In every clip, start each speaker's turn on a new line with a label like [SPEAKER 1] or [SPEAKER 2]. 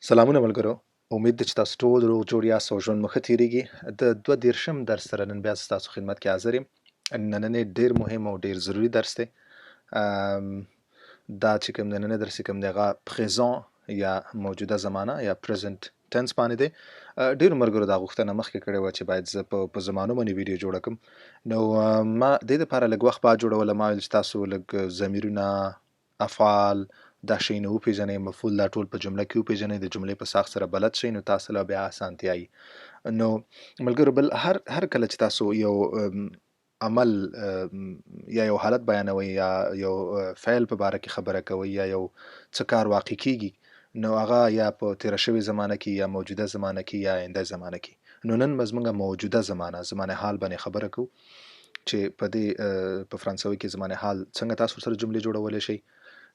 [SPEAKER 1] سلامونه ملګرو، امید دی چې تاسو ټول روغ جوړ یاست او ژوند مو ښه تیریږي. د 32 درس سره نن بیا ستاسو خدمت کې حاضر یم. نننی ډیر مهم او ډیر ضروري درس دی. دا چې کوم د نننی درس کوم دی هغه présent یا موجوده زمانه یا present tense باندې دی. ډیرو ملګرو دا غوښتنه مخکې کړې وه چې باید زه په زمانو باندې ویډیو جوړه کړم، نو ما دې لپاره لږ وخت بعد جوړوله. ما ویل چې تاسو لږ ضمیرونه، افعال، دا شیونه وپیژنئ، مفعول دا ټول په جمله کې وپیژنئ، د جملې په ساخت سره بلد شئ، نو تاسو له بیا اسانتیا وي. نو ملګرو، بل هر کله چې تاسو یو عمل یا یو حالت بیانوئ یا یو فعل په باره کې خبره کوئ یا یو څه کار واقع کیږي، نو هغه یا په تیره شوې زمانه کې یا موجوده زمانه کې یا آینده زمانه کې. نو نن به زموږ موجوده زمانه، زمانه حال باندې خبره کوو چې په دې په فرانسوي کې زمانه حال څنګه تاسو سره جملې جوړولی شئ.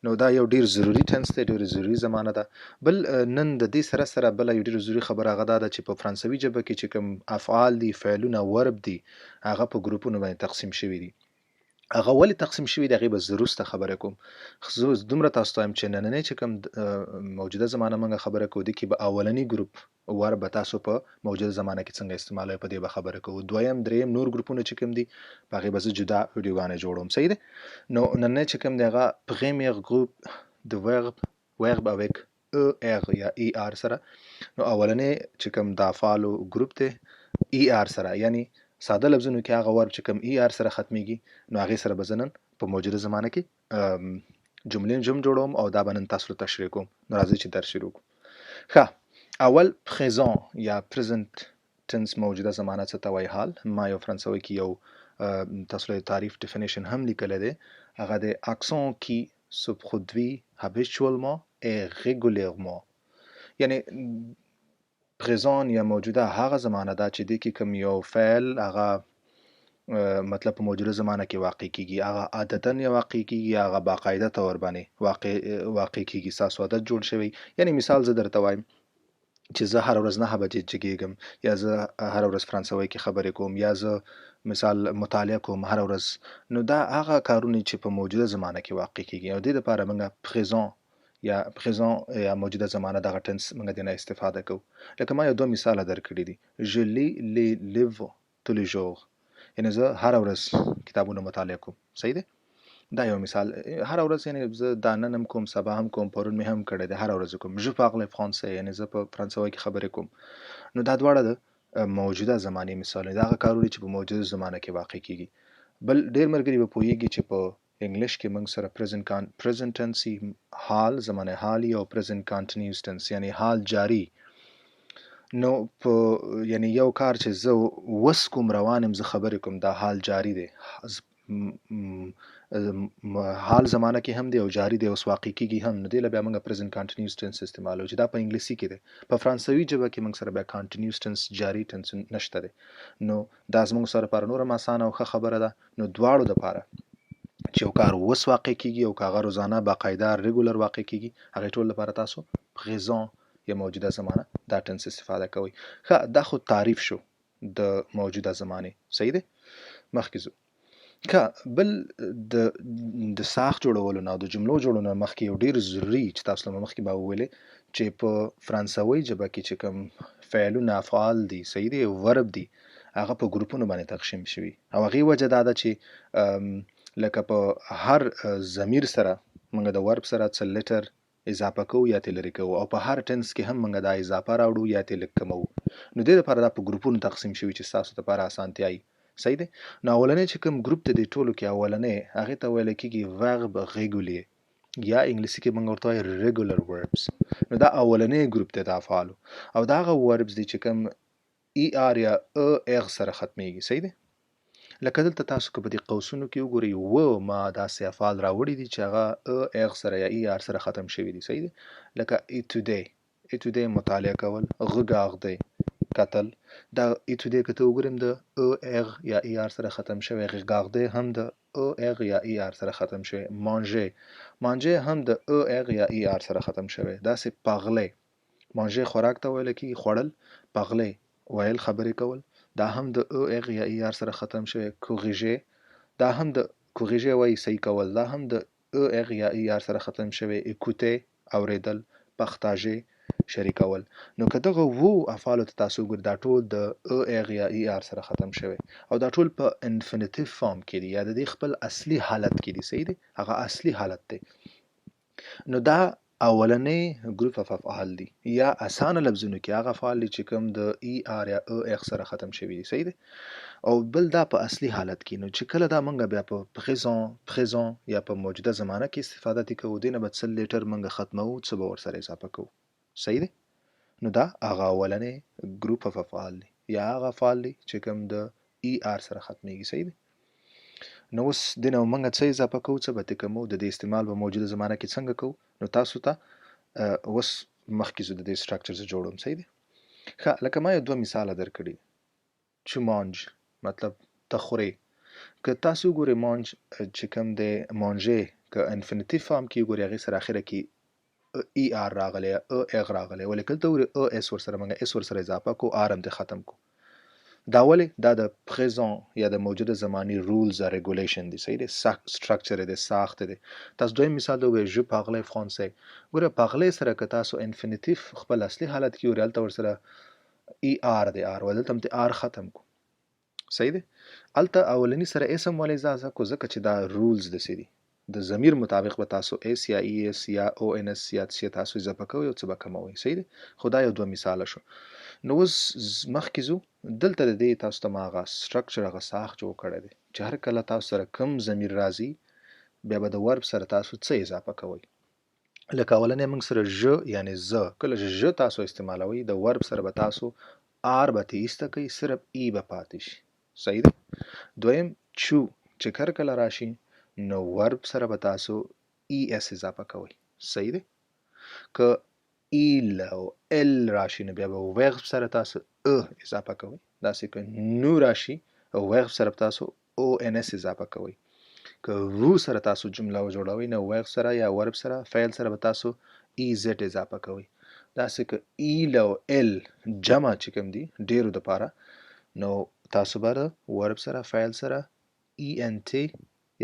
[SPEAKER 1] نو دا یو ډیر ضروري tense دی، ډیر ضروري زمانه ده. بل نن د دې سره سره بله یو ډیره ضروري خبره هغه دا ده چې په فرانسوي ژبه کې چې کوم افعال دي، فعلونه، verb دي، هغه په ګروپونو باندې تقسیم شوي دي. هغه ولې تقسیم شوي دي هغې به زه وروسته خبره کوم. زه دومره تاسو ته وایم چې نننی چې کوم موجوده زمانه موږ خبره کوو، دې کې به اولنی ګروپ verb به تاسو په موجوده زمانه کې څنګه استعمالوئ په دې به خبره کوو. دویم، دریم نور ګروپونه چې کوم دي په هغې به زه جدا ویډیوګانې جوړوم. صحیح دی. نو نننی چې کوم دی هغه premier groupe de verbe، verbe avec ER یا ER سره. نو اولنی چې کوم د افعالو ګروپ دی ER سره، یعنی ساده لفظونو کې هغه verb چې کوم ER سره ختمیږي، نو هغې سره به زه نن په موجوده زمانه کې جملې جم جوړوم او دا به نن تاسو ته تشریح کوم. نو راځئ چې درس شروع کړو. ښه، اول présent یا present tense موجوده زمانه څه ته وایي؟ حال. ما یو فرانسوي کې یو تاسو له تعریف definition هم لیکلی دی، هغه دی action qui se produit habituellement et régulièrement. یعنی présent یا موجوده هغه زمانه ده چې دې کې کوم یو فعل هغه مطلب په موجوده زمانه کې واقع کیږي، هغه عادتاً یا واقع کیږي، هغه باقاعده طور باندې واقع کیږي، ستاسو عادت جوړ شوی. یعنی مثال زه درته وایم چې زه هره ورځ 9 بجې جګېږم، یا زه هره ورځ فرانسوي کې خبرې کوم، یا زه مثال مطالعه کوم هره ورځ. نو دا هغه کارونه چې په موجوده زمانه کې واقع کیږي، او دې لپاره موږ présent یا présent یا موجوده زمانه دغه tense موږ دې نه استفاده کوو. لکه ما یو دوه مثاله درکړي دي، je lis les livres tous les jours، یعنی زه هره ورځ کتابونه مطالعه کوم. صحیح دی. دا یو مثال، هره ورځ یعنی زه دا نن هم کوم، سبا هم کوم، پرون مې هم کړی دی، هره ورځ کوم. je parle français، یعنی زه په فرانسوي کې خبرې کوم. نو دا دواړه د موجوده زمانې مثالونه دي، هغه کارونه چې په موجوده زمانه کې واقع کیږي. بل ډېر ملګري به پوهیږي چې په انګلیش کې موږ سره present tense حال، زمانه حالي، او present continuous tense یعنی حال جاری. نو په یعنی یو کار چې زه وس کوم، روان یم، زه خبرې کوم، دا حال جاری دی. حال زمانه کې هم دی او جاری دی، اوس واقع کیږي هم. نو دې له بیا موږ present continuous tense استعمالوو چې دا په انګلیسي کې دی. په فرانسوي ژبه کې موږ سره بیا continuous tense، جاری tense نشته دی. نو دا زموږ سره لپاره نور هم اسانه او ښه خبره ده. نو دواړو دپاره چې یو کار اوس واقع کیږي او که هغه روزانه باقاعده regular واقع کیږي، هغې ټول لپاره تاسو présent یا موجوده زمانه دا tense استفاده کوئ. ښه، دا خو تعریف شو د موجوده زمانې. صحیح دی. مخکې ځو. که بل د ساخت جوړولو نه او د جملو جوړولو نه مخکې یو ډېر ضروري چې تاسو له مخکې به وویلې چې په فرانسوي ژبه کې چې کوم فعلونه افعال دي، صحیح دی، verb دي، هغه په ګروپونو باندې تقسیم شوي. او هغې وجه دا ده چې لکه په هر ضمیر سره موږ د verb سره څه letter اضافه کوو یا ترې لرې کوو، او په هر tense کې هم موږ دا اضافه راوړو یا ترې لږ کموو. نو دې لپاره دا په ګروپونو تقسیم شوي چې ستاسو دپاره اسانتیا وي. صحیح دی. نو اولنی چې کوم ګروپ دی دې ټولو کې اولنی هغې ته ویل کېږي verbe régulier، یا انګلیسي کې موږ ورته وایو regular verbs. نو دا اولنی ګروپ دی د افعالو، او دا هغه verbs دي چې کوم ER یا ER سره ختمیږي. صحیح دی. لکه دلته تاسو که په دې قوسونو کې وګورئ، و ما داسې افعال راوړي دي چې هغه ER سره یا ER سره ختم شوي دي. صحیح دی. لکه étudier، étudier مطالعه کول، regarder کتل، دا étudier که ته وګورم د ER یا ER سره ختم شوی، regarder هم د ER یا ER سره ختم شوی، manger، manger هم د ER یا ER سره ختم شوی. داسې parler، manger خوراک ته ویل کېږي، خوړل، parler ویل خبرې کول، دا هم د ER یا ER سره ختم شوی، corriger، دا هم د corriger وایي صحیح کول، دا هم د ER یا ER سره ختم شوی، écouter اورېدل، partager شریکول. نو که دغه وو افعالو ته تاسو وګورئ، دا ټول د ا اغ یا ای آر سره ختم شوی او دا ټول په infinitive form کې دي، یا د دې خپل اصلي حالت کې دي. صحیح دی، هغه اصلي حالت دی. نو دا اولنې group of افعال دي، یا اسانه لفظونو کې هغه افعال دي چې کوم د ای آر یا ا اغ سره ختم شوي دي. صحیح دی. او بل دا په اصلي حالت کې. نو چې کله دا مونږ بیا په présent یا په موجوده زمانه کې استفاده دي کوو، دې نه به څه letter مونږ ختموو، څه به ورسره اضافه کوو. صحیح دی. نو دا هغه اولنې group of افعال دي، یا هغه افعال دي چې کوم د ای آر سره ختمیږي. صحیح دی. نو اوس دې نه مونږ څه اضافه کوو، څه به ترې کموو، د دې استعمال به موجوده زمانه کې څنګه کوو، نو تاسو ته اوس مخکې زه د دې structure زه جوړوم. صحیح دی. ښه، لکه ما یو دوه مثاله درکړي. tu manges مطلب ته خورې. که تاسو وګورئ mange چې کوم دی، manger که infinitive form کې وګورئ، هغې سره اخره کې ای آر راغلی، ا اغ راغلی، ولې کله ته وګورئ ا اس ورسره مونږ اس ورسره اضافه کو، آر هم ترې ختم کو. دا ولې؟ دا د présent یا د موجوده زماني rules یا regulation دی. صحیح دی، structure دی، ساخت دی. تاسو دویم مثال ته وګورئ، je parlais français. ګوره parlais سره که تاسو infinitive خپل اصلي حالت کې وګورئ، هلته ورسره ای آر دی، آر، ولې دلته هم ترې آر ختم کو. صحیح دی. هلته اولني سره اس هم ولې اضافه کو؟ ځکه چې دا rules داسې دي، د ضمیر مطابق به تاسو اس یا ای اس یا او ان اس یا څه تاسو اضافه کوئ او څه به کموئ. صحیح دی. خو دا یو دوه مثاله شو. نو اوس مخکې ځو، دلته د دې تاسو ته ما هغه structure، هغه ساخت جوړ کړی دی چې هر کله تاسو سره کوم ضمیر راځي بیا به د verb سره تاسو څه اضافه کوئ. لکه اولنی موږ سره je یعنی زه، کله چې je تاسو استعمالوئ د verb سره به تاسو آر به ترې ایسته کوئ، صرف ای به پاتې شي. صحیح دی. دویم tu چې هر کله راشي نو verb سره به تاسو ای اس اضافه کوئ. صحیح دی. که il او elle راشي نو بیا به verb سره تاسو ا اضافه کوئ. داسې که nous راشي او verb سره به تاسو او ان اس اضافه کوئ. که vous سره تاسو جمله جوړوئ نو verb سره یا verb سره فعل سره به تاسو ای زد اضافه کوئ. داسې که ils او elles جمع چې کوم دي ډېرو دپاره، نو تاسو به د verb سره فعل سره ای ان تی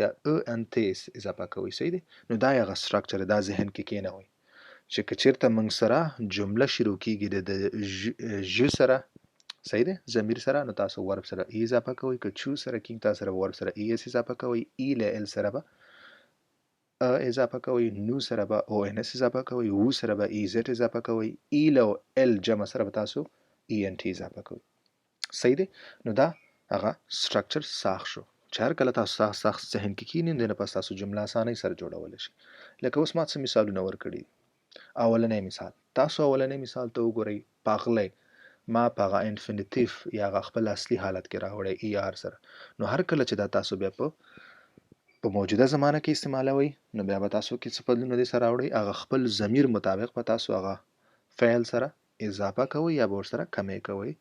[SPEAKER 1] یا ا ان تی اضافه کوئ. صحیح دی. نو دا هغه structure، دا ذهن کې کېنوئ چې که چېرته موږ سره جمله شروع کېږي د je سره، صحیح دی، ضمیر سره، نو تاسو verb سره ای اضافه کوئ. که tu سره کېږي تاسو سره verb سره ای اس اضافه کوئ. il elle سره به ا اضافه کوئ، nous سره به او ان اس اضافه کوئ، vous سره به ای زد اضافه کوئ، ils او elles جمع سره به تاسو ای ان تی اضافه کوئ. صحیح دی. نو دا هغه structure ساخت شو چې هر کله تاسو ساخت ذهن کې کینئ، دې نه پس تاسو جمله اسانۍ سره جوړولی شئ. لکه اوس ما څه مثالونه ورکړي دي. اولنی مثال، تاسو اولنی مثال ته وګورئ، parler ما په هغه infinitive یا هغه خپل اصلي حالت کې راوړی ای آر سره. نو هر کله چې دا تاسو بیا په موجوده زمانه کې استعمالوئ، نو بیا به تاسو کې څه بدلون دې سره راوړئ، هغه خپل ضمیر مطابق به تاسو هغه فعل سره اضافه کوئ یا به ورسره کمی کوئ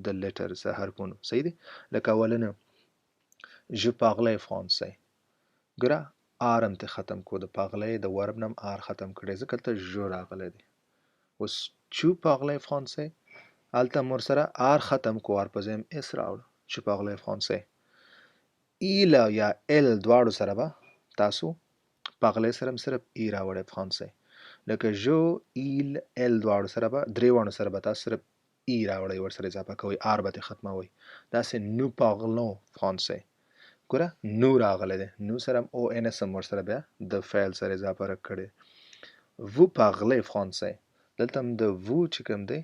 [SPEAKER 1] د letter سره حرفونو. صحیح دی. لکه اولنی je parlais français، ګوره آر هم ترې ختم کو، د parler د verb نه هم آر ختم کړی ځکه هلته je راغلی دی. اوس tu parlais français، هلته هم ورسره آر ختم کو، آر په ځای هم اس راوړو، tu parlais français. il یا elle دواړو سره به تاسو parler سره هم صرف ای راوړی français. لکه je، il، elle دواړو سره به، درې واړو سره به تاسو صرف ای راوړئ، ورسره اضافه کوئ، آر به ترې ختموئ. داسې nous parlons français، ګوره nous راغلی دی، nous سره هم او ان اس هم ورسره بیا د فعل سره اضافه کړی. vous parlez français، دلته هم د vous چې کوم دی،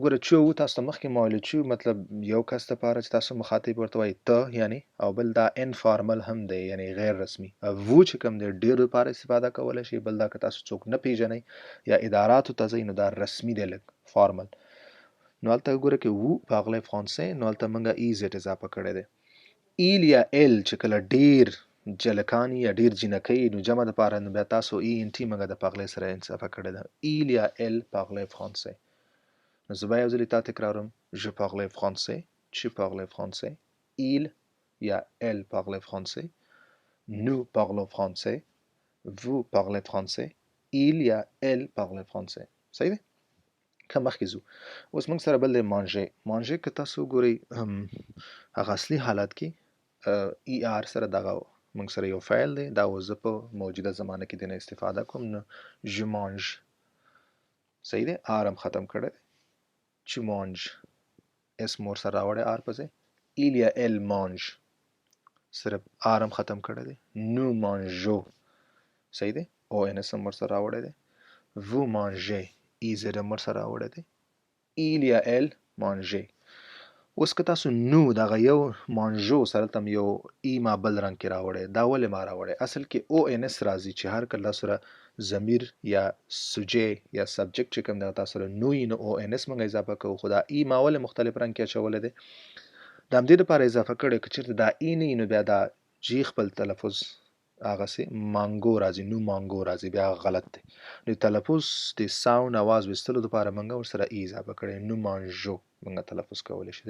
[SPEAKER 1] ګوره tu و تاسو ته مخکې ما ویلي، tu مطلب یو کس دپاره چې تاسو مخاطب ورته وایي ته یعنی، او بل دا informal هم دی یعنی غیر رسمي. vous چې کوم دی ډېرو دپاره استفاده کولی شي. بل دا که تاسو څوک نه پیژنئ یا اداراتو ته ځئ نو دا رسمي دی لږ formal. نو هلته ګوره که vous parlez français، نو هلته موږ ای زیټ اضافه کړی دی. ils یا elles چې کله ډېر جلکان یا ډېر جینکۍ نو جمع دپاره، نو بیا تاسو ای ان ټي موږ د parlez سره اضافه کړی ده. ils یا elles parlent français. نو زه به یو ځلې تا تکراروم، je parlais français، tu parlais français، il یا elle parlait français، nous parlons français، vous parlez français، ils یا elles parlent français. صحیح دی؟ که مخکې ځو، اوس موږ سره بل دی manger. manger که تاسو وګورئ هغه اصلي حالت کې ای آر سره دغه موږ سره یو فعل دی، دا اوس زه په موجوده زمانه کې دینه استفاده کوم، نو je mange. صحیح دی، آر هم ختم کړی دی. Tu manges، اس مور سره راوړی آر په ځای. Il یا elle mange، صرف آر هم ختم کړی دی. Nous mangeons، صحیح دی، او ان اس هم ورسره راوړی دی. Vous mangez، ای زد هم ورسره راوړی دی. Il یا elle mangez. اوس که تاسو نو دغه یو مانژو سره تم یو ای ما بل رنګ کې راوړی، دا ولې ما راوړی؟ اصل کې او ان اس راځي چې هر کله تاسو سره ضمیر یا سوجه یا سبجکټ چې کوم دی تاسو سره نو یې، نو او ان اس موږ اضافه کوو. خو دا ای ما ولې مختلف رنګ کې اچولی دی؟ د همدې دپاره اضافه کړی که چېرته دا ای نه وي نو بیا دا جی خپل تلفظ هغسې مانګو راځي، نو مانګو راځي، بیا هغه غلط دی. نو تلفظ د ساوند اواز ویستلو دپاره موږ ورسره ای اضافه کړی، نو مانژو موږ تلفظ کولی شو.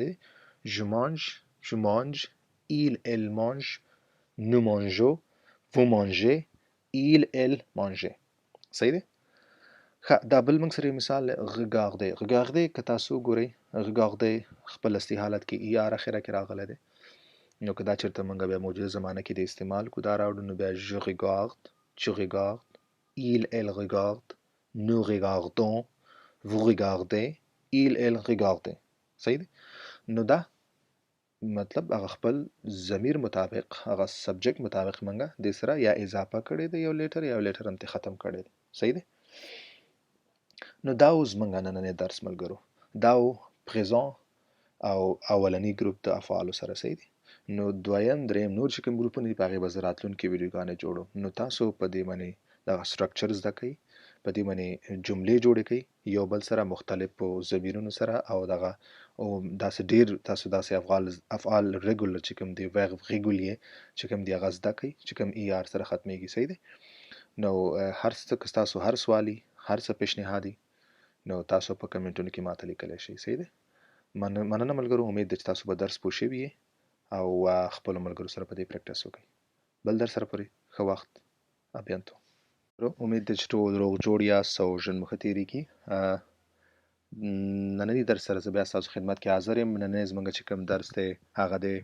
[SPEAKER 1] Je mange, tu manges, il, elle mange, nous mangeons, vous mangez, il, elle mangez. صحیح دی؟ ښه، دا بل موږ سره یو مثال دی، regardez. regardez که تاسو وګورئ، regardez خپل اصلي حالت کې ای آر اخره کې راغلی دی. نو که دا چېرته موږ بیا موجوده زمانه کې د استعمال کو دا راوړو، نو بیا je regarde, tu regardes, il, elle regarde, nous regardons, vous regardez, il, elle regardez. صحیح دی؟ نو دا مطلب هغه خپل ضمیر مطابق، هغه سبجکټ مطابق موږ دې سره یا اضافه کړی دی یو لیټر، یا یو لیټر هم ترې ختم کړی دی. صحیح دی؟ نو دا و زموږ نننی درس ملګرو، دا و پریزون او اولنی ګروپ د افعالو سره. صحیح دی؟ نو دویم دریم نور چې کوم ګروپونه دي په هغې به زه راتلونکې ویډیوګانې جوړوم. نو تاسو په دې باندې دغه سټرکچر زده کړئ، په دې باندې جملې جوړې کړئ یو بل سره مختلفو ضمیرونو سره، او دغه او داسې ډېر تاسو داسې افعال ریګولر چې کوم دی، ویرب ریګولیې چې کوم دی هغه زده کړئ چې کوم ای آر سره ختمېږي. صحیح دی؟ نو هر څه که ستاسو هر سوال وي، هر څه پیشنهاد وي، نو تاسو په کمنټونو کې ماته لیکلی شئ. صحیح دی؟ مننه ملګرو، امید دی چې تاسو به درس پوه شوي یئ او خپلو ملګرو سره په دې پریکټس وکړئ. بل درس سره پورې ښه وخت، à bientôt. امید دی چې ټول روغ جوړ یاست او ژوند مو ښه تېرېږي. ننني درس سره زه بیا ستاسو خدمت کې حاضر یم. نننی زموږ چې کوم درس دی هغه دی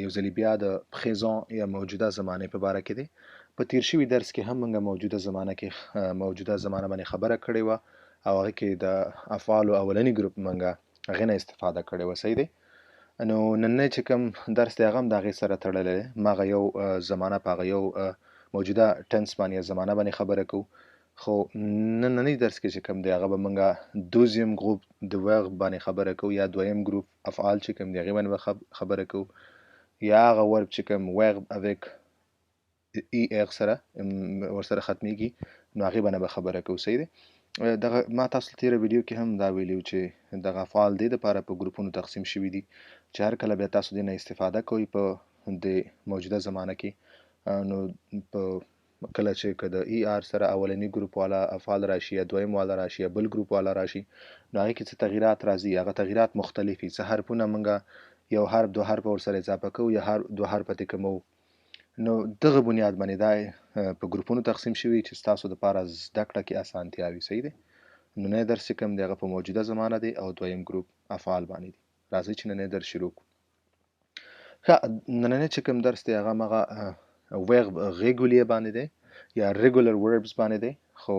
[SPEAKER 1] یو ځلې بیا د پریزون یا موجوده زمانې په باره کې دی. په تیر شوي درس کې هم موږ موجوده زمانه کې موجوده زمانه باندې خبره کړې وه او هغه کې د افعالو اولني ګروپ موږ هغې نه استفاده کړې وه. صحیح دی؟ نو نننی چې کوم درس دی هغه هم د هغې سره تړلی دی. ما هغه یو زمانه په هغه یو موجوده ټنس باندې یا زمانه باندې خبره کوو، خو نننی درس کې چې کوم دی هغه به موږ دوزیم ګروپ د ورب باندې خبره کوو، یا دویم ګروپ افعال چې کوم دی هغې باندې به خبره کوو، یا هغه ورب چې کوم ورب اویک ای ار سره ورسره ختمیږي نو هغې باندې به خبره کوو. صحیح دی؟ دغه ما تاسو ته تېره ویډیو کې هم دا ویلي وو چې دغه افعال دې دپاره په ګروپونو تقسیم شوي دي چې هر کله بیا تاسو دې نه استفاده کوئ په دې موجوده زمانه کې، نو په کله چې که د ای آر سره اولني ګروپ والا افعال راشي یا دویم والا راشي یا بل ګروپ والا راشي، نو هغې کې څه تغیرات راځي، هغه تغیرات مختلف وي. څه حرفونه موږ یو حرف دوه حرفه ورسره اضافه کوو یا هر دوه حرفه ترې کموو. نو دغه بنیاد باندې دا په ګروپونو تقسیم شوي چې ستاسو دپاره زده کړه کې اسانتیا وي. صحیح دی؟ نننی درس چې کوم دی هغه په موجوده زمانه دی او دویم ګروپ افعال باندې دي. راځئ چې نننی درس شروع کړو. ښه، نننی چې کوم درس دی هغه هماغه ویرب ریګولیه باندې دی یا ریګولر وربس باندې دی. خو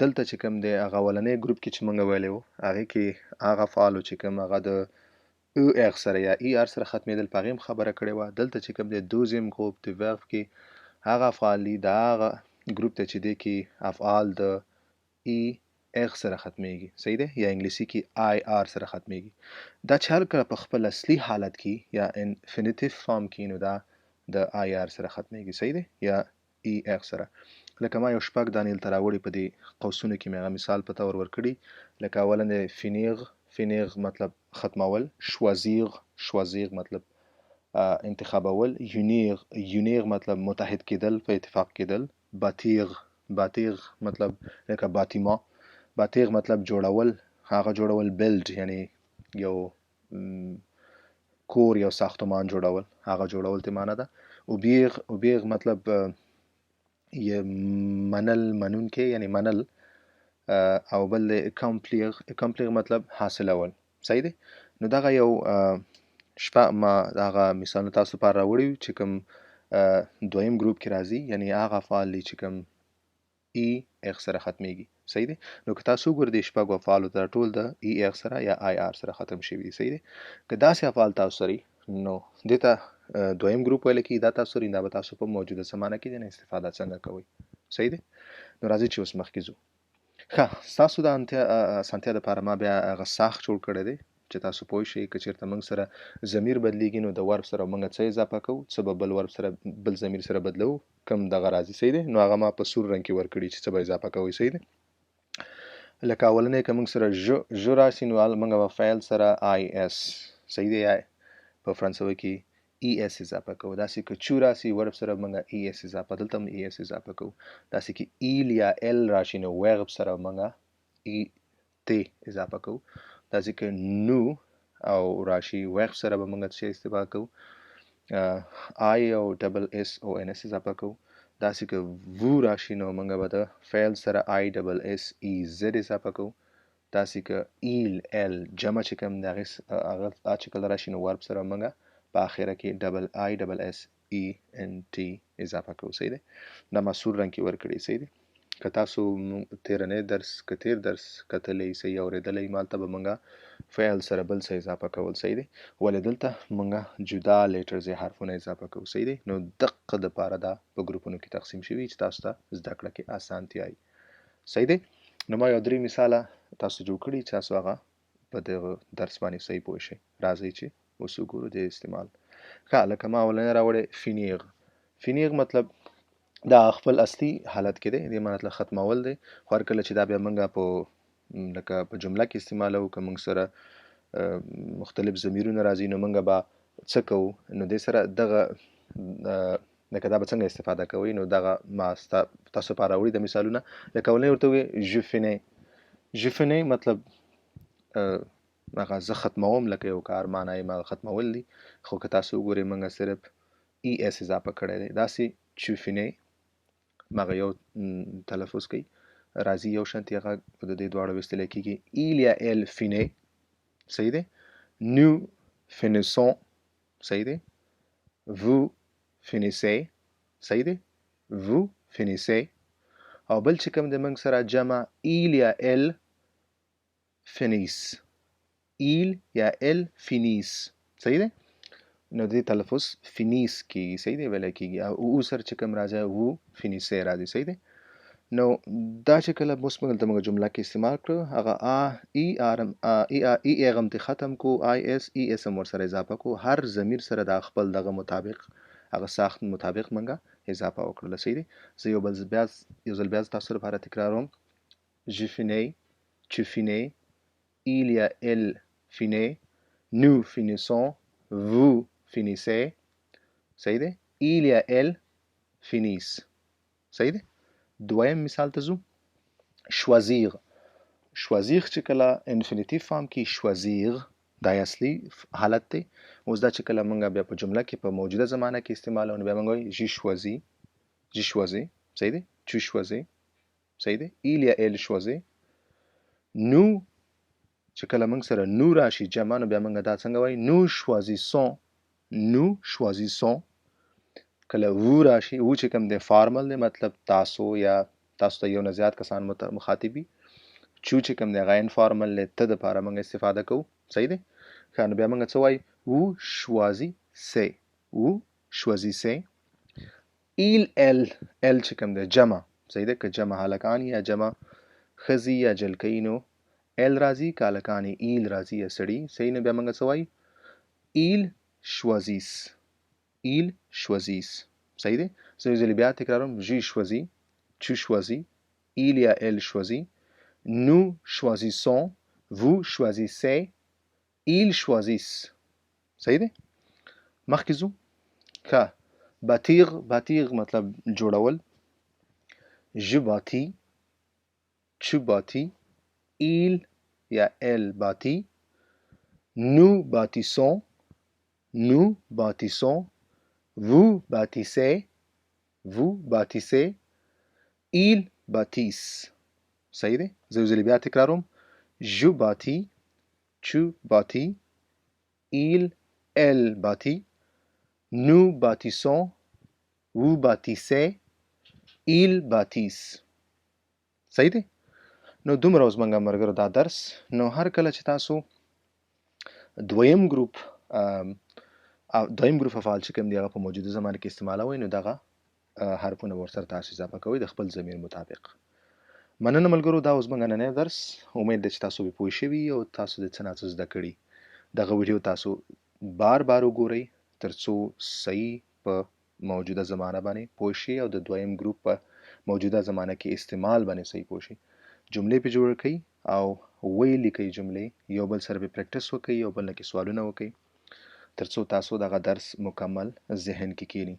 [SPEAKER 1] دلته چې کوم دی هغه اولنی ګروپ کې چې موږ ویلی وو هغې کې هغه افعالو چې کوم هغه د او ار سره یا ای ار سره ختمېدل په هغې هم خبره کړې وه. دلته چې کوم دی دوزیم ګروپ د ورب کې هغه افعال دي، دا هغه ګروپ دی چې دې کې افعال د ای ار سره ختمېږي. صحیح دی؟ یا انګلیسي کې آی آر سره ختمېږي. دا چې هر کله په خپل اصلي حالت کې یا انفینیتیف فارم کې نو دا د آی آر سره ختمېږي. صحیح دی؟ یا ای ار سره. لکه ما یو شپږ دانې دلته راوړي په دې قوسونو کې مې هغه مثال په تور ورکړي. لکه اولا دی فینیغ، فینیغ مطلب ختمول، شوازیغ، شوازیغ مطلب انتخابول، یونیغ، یونیغ مطلب متحد کېدل، په اتفاق کېدل، باتیغ، باتیغ مطلب لکه باتیما، باتیغ مطلب جوړول، هغه جوړول بیلډ یعنی یو کور یو ساختمان جوړول، هغه جوړول ته معنی ده. اوبیغ، اوبیغ مطلب یې منل، منونکی یعنی منل، او بل دی اکمپلیر، اکمپلیر مطلب حاصلول. صحیح دی؟ نو دغه یو شپه ما دغه مثالونه تاسو لپاره راوړي وو چې کوم دویم ګروپ کې راځي، یعنی هغه افعال دي چې کوم ای اغ سره ختمیږي. صحیح دی. نو که تاسو وګورئ دې شپږو افعالو ته ټول د ای ار سره یا آی آر سره ختم شوي دي، صحیح دی. که داسې افعال تاسو سره نو دې ته دویم ګروپ ویل کېږي، دا تاسو سره دا به تاسو په موجوده زمانه کې د استفاده څنګه کوئ، صحیح دی. نو راځئ چې اوس مخکې ځو. ښه، ستاسو د اسانتیا دپاره ما بیا هغه ساخت جوړ کړی دی چې تاسو پوه شئ که چېرته موږ سره ضمیر بدلیږي نو د ورب سره موږ څه اضافه کوو، څه به بل ورب سره بل ضمیر سره بدلوو، کوم دغه راځي، صحیح دی. نو هغه ما په سور رنګ کې ورکړي چې څه به اضافه کوئ، صحیح دی. لکه اولنی که موږ سره ژ راشي نو موږ به فعل سره آی اس، صحیح دی، یا په فرانسوي کې ای اس اضافه کوو. داسې که چو راشي ورب سره موږ ای اس اضافه، دلته هم ای اس اضافه کوو. داسې که ایل یا ال راشي نو ویرب سره موږ ای تی اضافه کوو. داسې که نو او راشي ویرب سره به موږ څه استفاده کوو، آی او ډبل اس او ان اس اضافه کوو. داسې که وو راشي نو موږ به د فعل سره آی ډبل اس ای زد اضافه کوو. داسې که ایل ال جمع چې کوم د هغې هغه چې کله راشي نو ورب سره موږ په آخره کې ډبل آی ډبل اس ای ان ټي اضافه کوو، صحیح دی. دا ما سور رنګ کې ورکړی، صحیح دی. که تاسو تېرنی درس که تېر درس کتلی صحیح اورېدلی، مالته به موږ فعل سره بل څه اضافه کول، صحیح دی. ولې دلته موږ جدا لیټرز یا حرفونه اضافه کوو، صحیح دی. نو دقه دپاره دا په ګروپونو کې تقسیم شوي چې تاسو ته زده کړه کې اسانتیا وي، صحیح دی. نو ما یو درې مثاله تاسو جوړ کړي چې تاسو هغه په دغه درس باندې صحیح پوه شئ. راځئ چې اوس وګورو د استعمال. ښه، لکه ما اولنی راوړی فینیغ. فینیغ مطلب دا خپل اصلي حالت کې دی، دې معنی مطلب ختمول دی. خو هر کله چې دا بیا موږ په لکه په جمله کې استعمالوو، که موږ سره مختلف ضمیرونه راځي نو موږ به څه کوو، نو دې سره دغه لکه دا به څنګه استفاده کوئ، نو دغه ما تاسو لپاره راوړي د مثالونه. لکه اولنی ورته ووایي je finis. je finis مطلب هغه زه ختموم، لکه یو کار معنا یې ما ختمول دي. خو که تاسو وګورئ موږ صرف ای اس اضافه کړی دی. داسې tu finis مغه یو تلفظ کوي راځي یو شانتي هغه د دې دواړو ویستلی کېږي. il یا elle finit، صحیح دی. nous finissons، صحیح دی. vous finissez، صحیح دی. vous finissez. او بل چې کوم دی موږ سره جمع il یا elle finissent، il یا elle finissent، صحیح دی. نو دې تلفظ finissent کېږي، صحیح دی، ویلی کېږي. او او سره چې کوم راځي vous finissez راځي، صحیح دی. نو دا چې کله اوس موږ دلته موږ جمله کې استعمال کړو، هغه آ ای آر ای آ ای هغه هم ترې ختم کو، آی اس ای اس هم ورسره اضافه کو. هر ضمیر سره دا خپل دغه مطابق هغه ساخت مطابق موږ اضافه وکړله، صحیح دی. زه یو ځل بیا تاسو لپاره تکراروم. je finis، tu finis، il یا elle finit، nous finissons، vous finissez، صحیح دی. il یا elle finissent، صحیح دی. دویم مثال ته ځو. choisir. choisir چې کله infinitif form کې choisir دا یې اصلي حالت دی. اوس دا چې کله موږ بیا په جمله کې په موجوده زمانه کې استعمالوو نو بیا موږ وایو je choisis، je choisis، صحیح دی. tu choisis، صحیح دی. il یا elle choisit. nous چې کله موږ سره nous راشي جمع نو بیا موږ دا څنګه وایو؟ nous choisissons، nous choisissons. کله vous راشي، vous چې کوم دی formal دی، مطلب تاسو یا تاسو ته یو نه زیات کسان مخاطب وي. tu چې کوم دی هغه informal دی، ته دپاره موږ استفاده کوو، صحیح دی. ښه، نو بیا موږ څه وایو؟ vous choisissez، vous choisissez. il elle، elle چې کوم دی جمع، صحیح دی. که جمع هلکان یا جمع ښځې یا جلکۍ نو elle راځي، که هلکان یې ils راځي یا سړي، صحیح. نو بیا موږ څه وایو؟ ils choisissent، ils choisissent، صحیح دی. زه یو ځل بیا تکراروم. je choisis، tu choisis، il یا elle choisit، nous choisissons، vous choisissez، ils choisissent، صحیح دی. مخکې ځو. ښه، bâtir. bâtir مطلب جوړول. je bâtis، tu bâtis، il یا elle bâtit، nous bâtissons، nous bâtissons، vous bâtissez، vous bâtissez، ils bâtissent، صحیح دی. زه یو ځل بیا تکراروم. je bâtis، tu bâtis، il elle bâtit، nous bâtissons، vous bâtissez، ils bâtissent، صحیح دی. نو دومره اوس زمونږ مرګرو دا درس. نو هر کله چې تاسو دویم ګروپ او دویم ګروپ افعال چې کوم دی هغه په موجوده زمانه کې استعمالوئ، نو دغه حرفونه به ورسره تاسو اضافه کوئ د خپل ضمیر مطابق. مننه ملګرو، دا اوس زمونږ نننی درس. امید دی چې تاسو به پوه شوي او تاسو د څه نا څه زده کړي. دغه ویډیو تاسو بار بار وګورئ ترڅو صحیح په موجوده زمانه باندې پوه شئ او د دویم ګروپ په موجوده زمانه کې استعمال باندې صحیح پوه شئ. جملې پې جوړ کړئ او ویې لیکئ جملې، یو بل سره پې پریکټس وکړئ، یو بل نه کې سوالونه وکړئ ترڅو تاسو دغه درس مکمل ذهن کې کینی.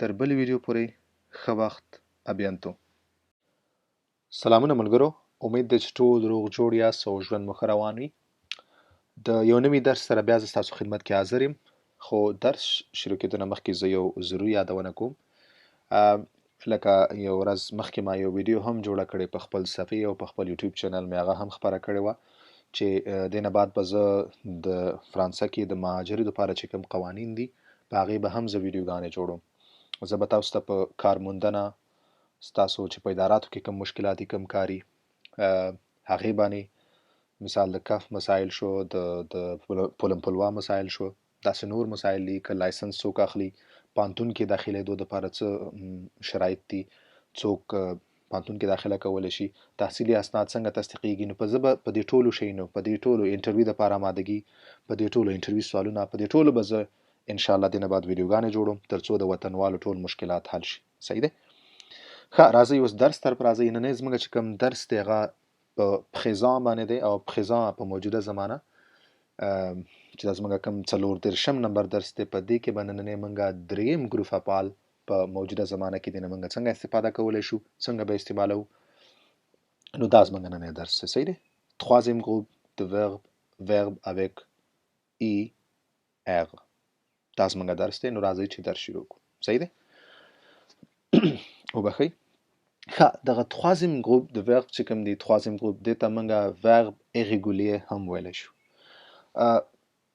[SPEAKER 1] تر بلې ویډیو پورې ښه وخت، ابینتو. سلامونه ملګرو، امید دی چې ټول روغ جوړ یاست او ژوند مو ښه روان وي. د یو نوي درس سره بیا زه ستاسو خدمت کې حاضر یم، خو درس شروع کېدو نه مخکې زه یو ضروري یادونه کوم. لکه یو ورځ مخکې ما یو ویډیو هم جوړه کړې په خپل صفحې او په خپل یوټیوب چینل مې هغه هم خپره کړې وه چې دې نه بعد به زه د فرانسه کې د مهاجرو دپاره چې کوم قوانین دي په هغې به هم زه ویډیوګانې جوړوم. زه به تاسو ته په کار موندنه، ستاسو چې په اداراتو کې کوم مشکلات دي، کوم کاري هغې باندې، مثال د کف مسایل شو، د پولمپلوا مسایل شو، داسې نور مسایل دي، که لایسنس څوک اخلي، پانتون کې داخلېدو دپاره څه شرایط دي، څوک پانتون کې داخله کولی شي، تحصیلي اسناد څنګه تصدیقېږي. نو په زه به په دې ټولو شیانو، په دې ټولو انټرویو دپاره آمادګي، په دې ټولو انټرویو سوالونه، په دې ټولو به زه انشاءالله دې نه بعد ویډیوګانې جوړوم ترڅو د وطنوالو ټول مشکلات حل شي. صحیح دی؟ ښه، راځئ اوس درس طرف راځئ. نننی زموږ چې کوم درس دی هغه په پخیزان باندې دی، او پخیزان په موجوده زمانه چې دا زموږ کوم 34 نمبر درس دی، په دې کې به نننی موږ دریم ګروپ افعال په موجوده زمانه کې دینه موږ څنګه استفاده کولی شو، څنګه به استعمالوو. نو دا زموږ نننی درس دی. صحیح دی؟ Troisième groupe de verbe, verbe avec i r. دا زموږ درس دی. نو راځئ چې درس شروع کړو. صحیح دی؟ وبخښئ. ښه، دغه troisième groupe de verbe چې کوم دی، troisième groupe دې ته موږ verbe irrégulier هم ویلی شو.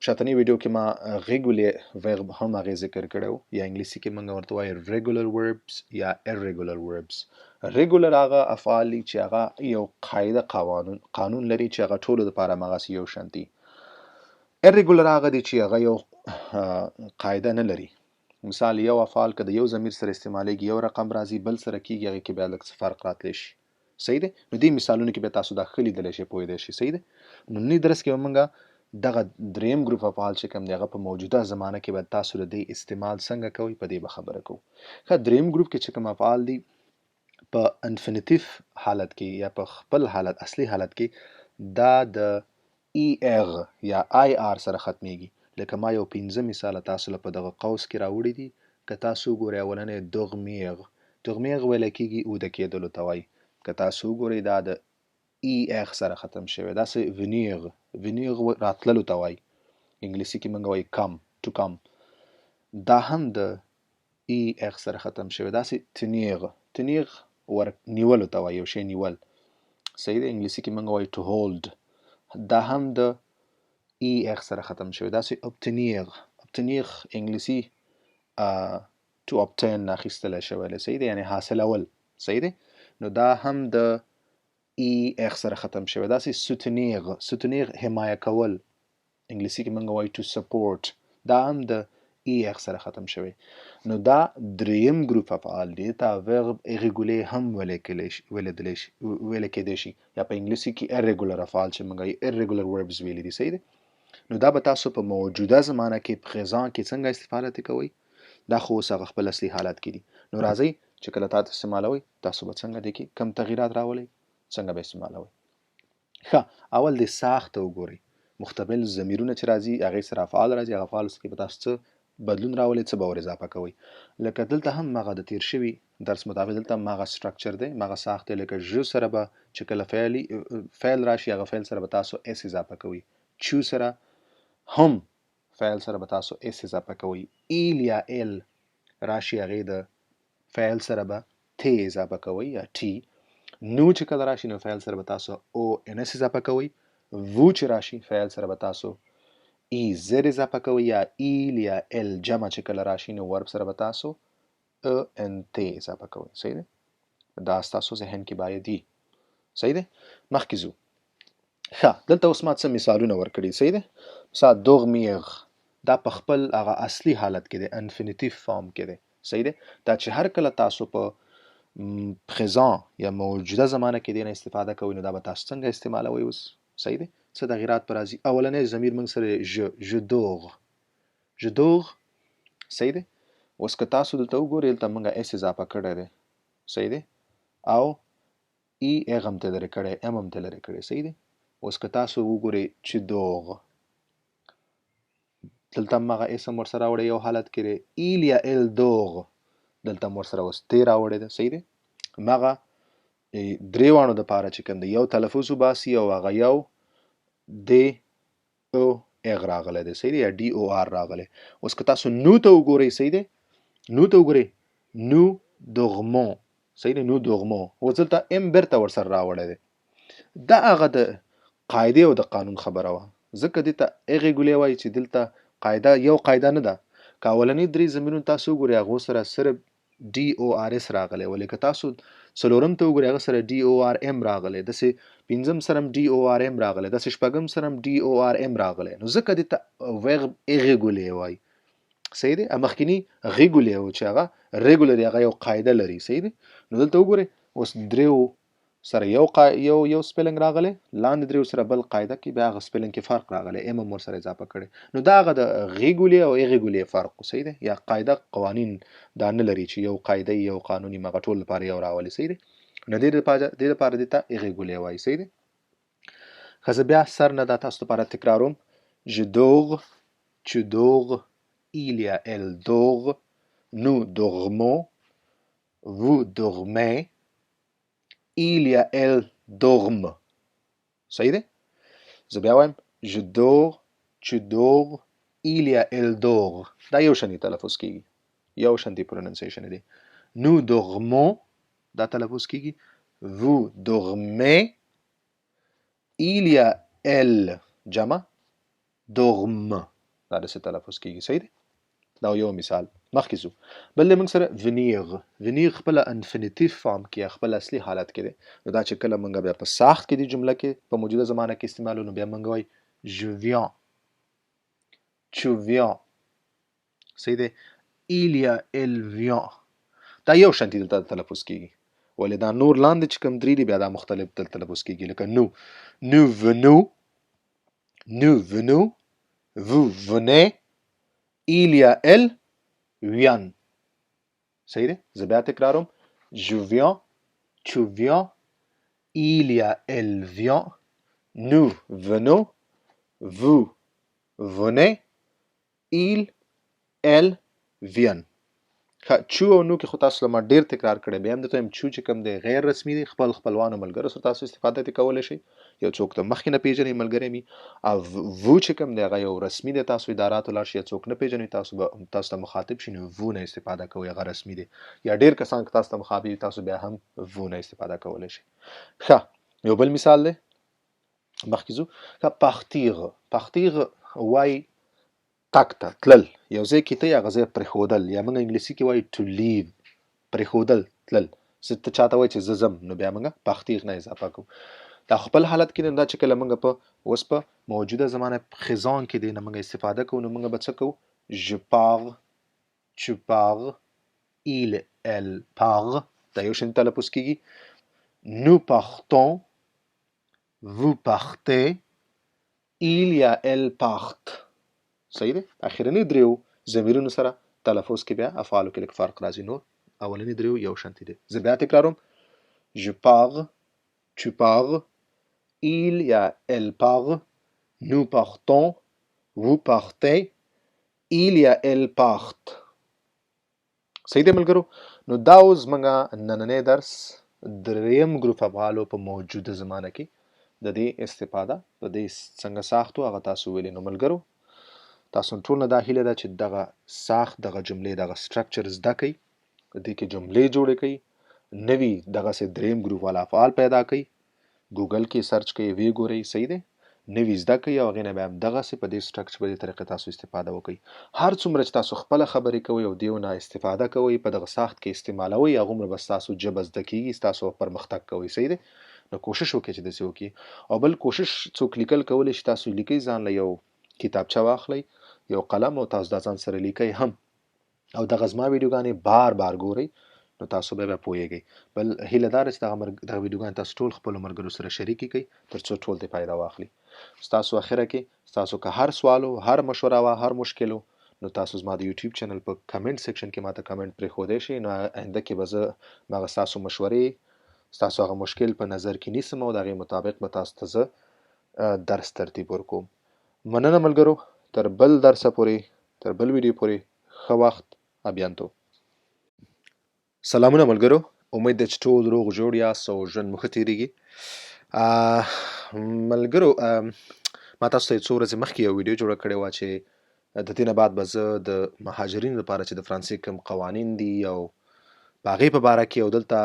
[SPEAKER 1] شاتنۍ ویډیو کې ما régulier verbe هم هغې ذکر کړی و، یا انګلیسي کې موږ ورته وایو regular verbs یا irregular verbs. Regular هغه افعال دي چې هغه یو قاعده قانون لري چې هغه ټولو دپاره هماغسې یو شان دي. Irregular هغه دي چې هغه یو قاعده نه لري. مثال یو افعال که د یو ضمیر سره استعمالیږي یو رقم راځي، بل سره کیږي هغې کې بیا لږ څه فرق راتلی شي. صحیح دی؟ نو دې مثالونو کې بیا تاسو دا ښه لیدلی شئ، پوهېدی شئ. صحیح دی؟ نو نني درس کې به موږ دغه دریم ګروپ افعال چې کوم دی هغه په موجوده زمانه کې به تاسو د دې استعمال څنګه کوئ په دې به خبره کوو. ښه، دریم ګروپ کې چې کوم افعال دي په انفینیتیف حالت کې یا په خپل حالت اصلي حالت کې دا د ای ار یا آی آر سره ختمیږي. لکه ما یو 5 مثاله تاسو له په دغه قوس کې راوړي دي. که تاسو وګورئ اولنی دغمیغ، دغمیغ ویل کېږي اوده کېدلو ته وایي. که تاسو وګورئ دا د ای ار سره ختم شوی. داسې ونیغ، ونیغ راتللو ته وایي، انګلیسي کې موږ وایي کم، ټو کم، دا هم د ای ار سره ختم شوی. داسې تنیغ، تنیغ ور نیولو ته وایي، یو شی نیول. صحیح دی؟ انګلیسي کې موږ وایي ټو هولډ، دا هم د ای ار سره ختم شوی. داسې ابتنیغ، ابتنیغ انګلیسي ټو ابټین نه اخیستلی شوی دی. صحیح دی؟ یعنې حاصلول. صحیح دی؟ نو دا هم د ای ار سره ختم شوی. داسې سوتنیغ، سوتنیغ حمایه کول، انګلیسي کې موږ وایو ټو سپورټ، دا هم د ای ار سره ختم شوی. نو دا دریم ګروپ افعال دي، تا verb irrégulier هم ویل کېدی شي، یا په انګلیسي کې irregular افعال چې موږ یې irregular verbs ویلي دي. صحیح دی؟ نو دا به تاسو په موجوده زمانه کې پریزان کې څنګه استفاده ترې کوئ، دا خو اوس هغه خپل اصلي حالت کې دي. نو راځئ چې کله تاسو استعمالوئ تاسو به څنګه دې کې کم تغیرات راولئ، څنګه به استعمالوئ. ښه، اول دې ساخت ته وګورئ. مختبل ضمیرونه چې راځي هغې سره افعال راځي، هغه افعال کې به تاسو څه بدلون راولئ، څه به ور اضافه کوئ. لکه دلته هم هغه د تیر شوي درس مطابق دلته هم هغه سټرکچر دی، هغه ساخت دی. لکه ژ سره به چې کله فعل راشي هغه فعل سره به تاسو اس اضافه کوئ، چو سره هم فعل سره به تاسو اس اضافه کوئ، ایل یا ال راشي هغې د فعل سره به ت اضافه کوئ یا ټي، نو چې کله راشي نو فعل سره به تاسو او ان اس اضافه کوئ، وو چې راشي فعل سره به تاسو ای زر اضافه کوئ یا ایل یا ال جمع چې کله راشي نو ورب سره به تاسو ا ان ت اضافه کوئ. صحیح دی؟ دا ستاسو ذهن کې باید وي. صحیح دی؟ مخکې ځو. ښه، دلته اوس ما څه مثالونه ورکړي، صحیح دی؟ مثال dormir، دا په خپل هغه اصلي حالت کې دی، infinitif form کې دی، صحیح دی؟ دا چې هر کله تاسو په présent یا موجوده زمانه کې دې نه استفاده کوئ، نو دا به تاسو څنګه استعمالوئ اوس، صحیح دی؟ څه تغیرات به راځي؟ اولنی ضمیر موږ سره je، je dors، je dors، صحیح دی؟ اوس که تاسو دلته وګورئ، دلته موږ s اضافه کړی دی، صحیح دی؟ او ای هغه هم ته لرې کړی، m هم ته لرې کړی، صحیح دی؟ اوس که تاسو وګورئ چې dors، دلته هم هغه s هم ورسره راوړی، یو حالت کې دی، il یا elle dort، دلته هم ورسره اوس t راوړی دی، صحیح دی؟ هماغه درې واڼو دپاره چې کوم دی یو تلفظ وباسي او هغه یو د او اغ راغلی دی، صحیح دی؟ یا D O R راغلی. اوس که تاسو nous ته وګورئ، صحیح دی؟ nous ته وګورئ، nous dormons، صحیح دی؟ nous dormons، اوس دلته m بیرته ورسره راوړی دی. دا هغه د قاعدې او د قانون خبره وه، ځکه دې ته irrégulier وایي چې دلته قاعده یو قاعده نه ده. که اولني درې ضمیرونه تاسو وګورئ، هغو سره صرف D O R S راغلی، ولې که تاسو څلورم ته وګورئ، هغه سره D O R M راغلی، داسې پنځم سره هم D O R M راغلی، داسې شپږم سره هم D O R M راغلی، نو ځکه دې ته verbe irrégulier وایي، صحیح دی؟ مخکینی régulier و چې هغه regular، هغه یو قاعده لري، صحیح دی؟ نو دلته وګورئ، اوس دریو سره یو spelling راغلی، لاندې دریو سره بل قاعده کې بیا هغه spelling کې فرق راغلی، M هم ورسره اضافه کړی. نو دا هغه د régulier او irrégulier فرق و، صحیح دی؟ یا قاعده قوانین دا نه لري چې یو قاعده یو قانوني مغه ټول لپاره یو راولي، صحیح دی؟ نو دې لپاره دې ته irrégulier وایي، صحیح دی؟ ښه، زه بیا سر نه دا تاسو لپاره تکراروم. Je dors, tu dors, il y a elle dort, nous dormons, vous dormez, il y a elle dorme. صحیح دی؟ زه بیا وایم je dors, tu dors, il y a elle dort. دا یو شان تلفظ کیږي، یو شان دی pronunciation دی. Nous dormons دا تلفظ کیږي، vous dormez, il y a elle جمع dorme، دا داسې تلفظ کیږي، صحیح دی؟ دا یو مثال. مخکې ځو، بل دی موږ سره venir. Venir خپله infinitif form کې یا خپل اصلي حالت کې دی. نو دا چې کله موږ بیا په ساخت کې دی جمله کې په موجوده زمانه کې استعمالو، نو بیا موږ وایو je viens, tu viens، صحیح دی؟ il یا elle vient، دا یو شان دلته تلفظ کیږي، ولې دا نور لاندې چې کوم درې دي بیا دا مختلف دلته تلفظ کیږي، لکه nous، nous venons، nous venons، vous venez، il یا elle viennent. صحیح دی؟ زه بیا تکراروم، je viens, tu viens, il یا elle vient, nous venons, vous venez, il elle viennent. ښه، tu او nous کې خو تاسو له ما ډېر تکرار کړی، بیا هم درته وایم tu چې کوم دی غیر رسمي دی، خپل خپلوانو ملګرو سره تاسو استفاده ترې کولی شئ، یو څوک ته مخکې نه پېژنئ ملګری مي، او vous چې کوم دی هغه یو رسمي دی، تاسو اداراتو لاړ شئ یا څوک نه پېژنئ، تاسو به تاسو ته مخاطب شي، نو vous نه استفاده کوئ، هغه رسمي دی، یا ډېر کسان که تاسو ته مخاطب وي، تاسو بیا هم vous نه استفاده کولی شئ. ښه، یو بل مثال دی، مخکې ځو. ښه، partir. Partir وایي تګ ته، تلل، یو ځای کې ته هغه ځای پرېښودل، یا موږ انګلیسي کې وایو to leave، پرېښودل، تلل. څه ته چاته وایي چې زه ځم، نو بیا موږ partir نه اضافه کوو. دا خپل حالت کې دی، دا چې کله موږ په اوس په موجوده زمانه présent کې دی نه موږ استفاده کوو، نو موږ به څه کوو؟ Je pars, tu pars, il, elle part، دا یو شان تلفظ کیږي. Nous partons, vous partez, il یا elle partent. صحیح دی؟ اخرنی دریو ضمیرونو سره تلفظ کې بیا افعالو کې لږ فرق راځي، نور اولنی دریو یو شانتي دی. زه بیا تکراروم، je pars, tu pars, il یا elle part, nous partons, vous partez, il یا elle partent. صحیح دی ملګرو؟ نو دا اوس زموږ نننی درس، دریم ګروپ افعالو په موجوده زمانه کې د دې استفاده د دې څنګه ساختو هغه تاسو ویلې. نو ملګرو تاسو ټول نه دا هیله ده چې دغه ساخت، دغه جملې، دغه structure زده کړئ، دې کې جملې جوړې کړئ، نوي دغسې دریم ګروپ والا افعال پیدا کړئ، ګوګل کې search کړئ، ویې ګورئ، صحیح دی؟ نوي زده کړئ او هغې نه بیا هم دغسې په دې structure په دې طریقې تاسو استفاده وکړئ. هر څومره چې تاسو خپله خبرې کوئ او دیو نه استفاده کوئ، په دغه ساخت کې استعمالوئ، هغومره به ستاسو ژبه زده کېږي، ستاسو پرمختګ کوئ، صحیح دی؟ نو کوشش وکړئ چې داسې وکړي. او بل کوشش څوک لیکل کولی شي، تاسو لیکئ، ځان له یو کتابچه واخلئ، یو قلم، او تاسو دا ځان سره لیکئ هم، او دغه زما ویډیوګانې بار بار ګورئ، نو تاسو به بیا پوهیږئ. بل هیله داره چې دغه ویډیوګانې تاسو ټول خپلو ملګرو سره شریکې کړئ تر څو ټول ترې فایده واخلي. ستاسو اخره کې ستاسو که هر سوال و، هر مشوره وه، هر مشکل و، نو تاسو زما د یوټیوب چینل په کمنټ سیکشن کې ماته کمنټ پرېښودی شئ. نو آینده کې به زه هغه ستاسو مشورې، ستاسو هغه مشکل په نظر کې نیسم او د هغې مطابق به تاسو ته زه درس ترتیب ورکوم. مننه ملګرو، تر بل درسه پورې، تر بل ویډیو پورې، ښه وخت، ابیانتو. سلامونه ملګرو، امید دی چې ټول روغ جوړ یاست او ژوند مو ښه تېرېږي. ملګرو، ما تاسو ته څو ورځې مخکې یو ویډیو جوړه کړې وه چې د دې نه بعد به زه د مهاجرینو لپاره چې د فرانسې کوم قوانین دي او په هغې په باره کې، او دلته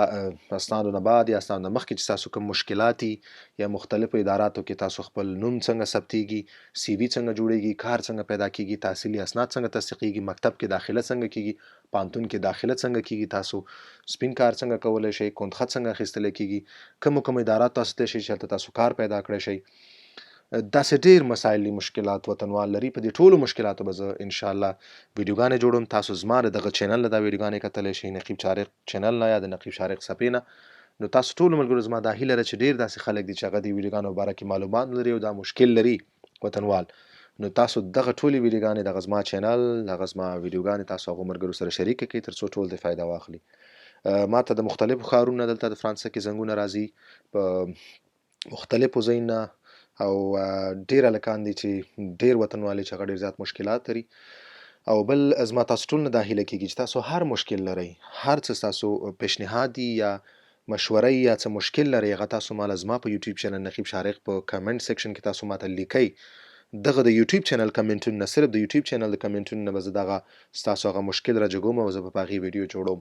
[SPEAKER 1] اسنادو نه بعد یا اسنادو نه مخکې چې تاسو کوم مشکلات دي یا مختلفو اداراتو کې تاسو خپل نوم څنګه ثبتېږي، سی وي څنګه جوړېږي، کار څنګه پیدا کېږي، تحصیلي اسناد څنګه تصدیقېږي، مکتب کې داخله څنګه کېږي، پوهنتون کې داخله څنګه کېږي، تاسو سپین کار څنګه کولی شئ، کندخه څنګه اخیستلی کېږي، کومو کومو اداراتو تاسو تللی شئ چې هلته تاسو کار پیدا کړی شئ. داسې ډېر مسایل دي، مشکلات وطنوال لري. په دې ټولو مشکلاتو به زه انشاءالله ویډیوګانې جوړوم. تاسو زما د دغه چینل نه دا ویډیوګانې کتلی شئ، نقیب شارق چینل نه یا د نقیب شارق صفحې نه. نو تاسو ټولو ملګرو زما دا هیله ده چې ډېر داسې خلک دي چې هغه دې ویډیوګانو په باره کې معلومات لري او دا مشکل لري وطنوال، نو تاسو دغه ټولې ویډیوګانې، دغه زما چینل، دغه زما ویډیوګانې تاسو هغو ملګرو سره شریکې کړئ تر څو ټول دې فایده واخلي. ما ته د مختلفو ښارونو نه دلته د فرانسه کې زنګونه راځي، په مختلفو ځایونو، او ډېر هلکان دي چې ډېر وطنوال دي چې هغه ډېر زیات مشکلات لري. او بل زما تاسو ټول نه دا هیله کېږي چې تاسو هر مشکل لرئ، هر څه تاسو پیشنهاد دي یا مشوره یا څه مشکل لرئ، هغه تاسو ماله زما په یوټیوب چینل نقیب شارق په کمنټ سیکشن کې تاسو ماته لیکئ. دغه د یوټیوب چینل کمنټونه نه، صرف د یوټیوب چینل د کمنټونو نه به زه دغه ستاسو هغه مشکل را جګوم او زه به په هغې ویډیو جوړوم.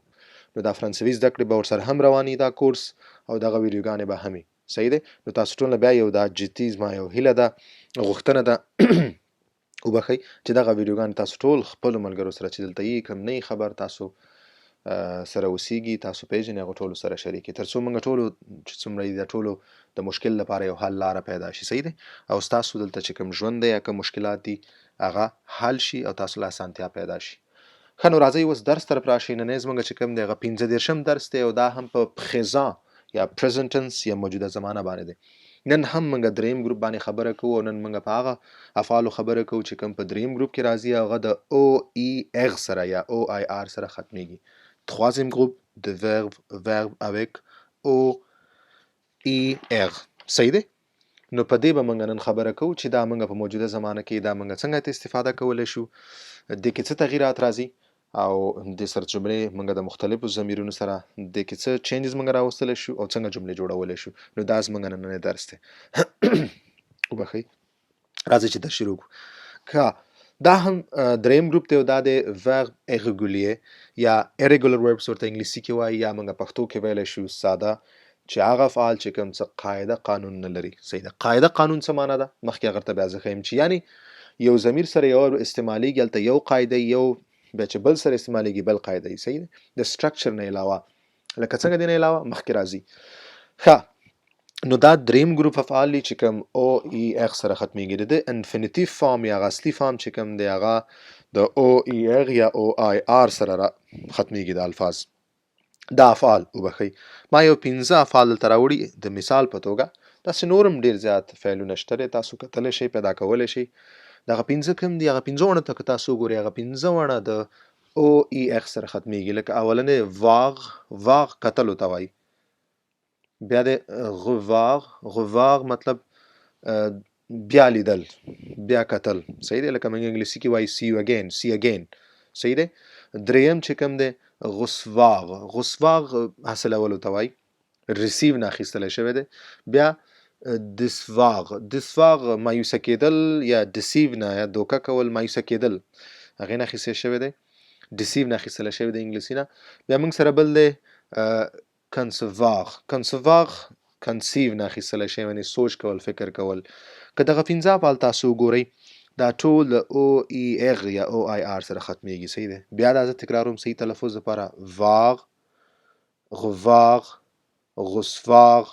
[SPEAKER 1] نو دا فرانسوي زده کړې به ورسره هم رواني دا کورس او دغه ویډیوګانې به هم وي. صحیح دی؟ نو تاسو ټول نه بیا یو دا جدي زما یو هیله ده، غوښتنه ده، وبخښئ، چې دغه ویډیوګانې تاسو ټول خپلو ملګرو سره چې دلته یي کوم نه یي خبر تاسو سره اوسیږي، تاسو پېژنئ، هغو ټولو سره شریک کړئ تر څو موږ ټولو چې څومره یي د ټولو د مشکل لپاره یو حل لاره پیدا شي. صحیح دی؟ او ستاسو دلته چې کوم ژوند دی یا کوم مشکلات دي هغه حل شي او تاسو له اسانتیا پیدا شي. ښه، نو راځئ اوس درس طرف راشئ. ننی زموږ چې کوم دی هغه 35 درس دی او دا هم په présent یا present tense یا موجوده زمانه باندې دی. نن هم موږ دریم ګروپ باندې خبره کوو او نن موږ په هغه افعالو خبره کوو چې کوم په دریم ګروپ کې راځي، هغه د او ای اغ سره یا او آی آر سره ختمیږي. Troisième groupe de verbes, verbe avec O I R. صحیح دی؟ نو په دې به موږ نن خبره کوو چې دا موږ په موجوده زمانه کې دا موږ څنګه ته استفاده کولی شو، دې کې څه تغیرات راځي او دې سره جملې موږ د مختلفو ضمیرونو سره دې کې څه changes موږ راوستلی شو او څنګه جملې جوړولی شو. نو دا زموږ نننی درس دی. وبخښئ، راځئ چې درس شروع کړو. که دا هم دریم ګروپ دی او دا دی verbe irrégulier یا irregular verbs ورته انګلیسي کې وایي یا موږ پښتو کې ویلی شو ساده، چې هغه افعال چې کوم څه قاعده قانون نه لري. صحیح ده؟ قاعده قانون څه معنا ده؟ مخکې هغه ته بیا زه ښیم چې یعنی یو ضمیر سره یو استعمالیږي، هلته یو قاعده، یو بیا چې بل سره استعمالیږي بل قاعده وي. صحیح ده؟ د structure نه علاوه، لکه څنګه دې نه علاوه مخکې راځي. ښه، نو دا دریم ګروپ افعال دي چې کوم او ای اغ سره ختمیږي. د دې infinitif form یا هغه اصلي form چې کوم دی هغه د او ای اغ یا او آی آر سره را ختمیږي دا الفاظ، دا افعال. وبخښئ، ما یو 5 افعال دلته راوړي د مثال په توګه، داسې نور هم ډېر زیات فعلونه شته دی، تاسو کتلی شئ، پیدا کولی شئ. دغه 5 کوم دي؟ هغه 5 وڼه ته که تاسو وګورئ، هغه 5 وڼه د او ای اغ سره ختمیږي. لکه اولنی voir، voir کتلو ته وایي، بیا دی revoir، revoir مطلب بیا لیدل، بیا کتل. صحیح دی؟ لکه موږ انګلیسي کې وایي see you again، see again. صحیح دی؟ دریم چې کوم دی recevoir، recevoir حاصلولو ته وایي، receive نه اخیستلی شوی دی. بیا décevoir، décevoir مایوسه کېدل یا deceive نه یا دوکه کول، مایوسه کېدل هغې نه اخیستل شوی دی، deceive نه اخیستل شوی دی انګلیسي نه. بیا موږ سره بل دی concevoir، concevoir conceive نه اخیستل شوی، یعنی سوچ کول، فکر کول. که دغه 5 افعال تاسو وګورئ دا ټول د او ای اغ یا او آی آر سره ختمیږي. صحیح دی؟ بیا دا زه تکراروم صحیح تلفظ لپاره، voir، revoir، recevoir،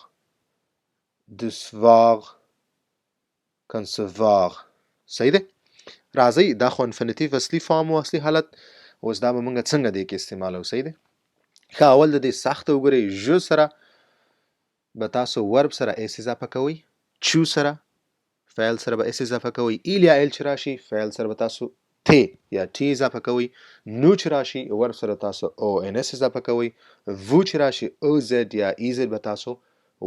[SPEAKER 1] Devoir، concevoir. صحیح دی؟ راځئ، دا خو infinitif اصلي form او اصلي حالت. اوس دا به مونږ څنګه دې کې استعمالو؟ صحیح دی؟ ښه، اول د دې ساخته وګورئ. je سره به تاسو verb سره s اضافه کوئ، tu سره فعل سره به s اضافه کوئ، il یا elle چې راشي فعل سره به تاسو t یا t اضافه کوئ، nous چې راشي verb سره تاسو o n s اضافه کوئ، vous چې راشي e z یا e z به تاسو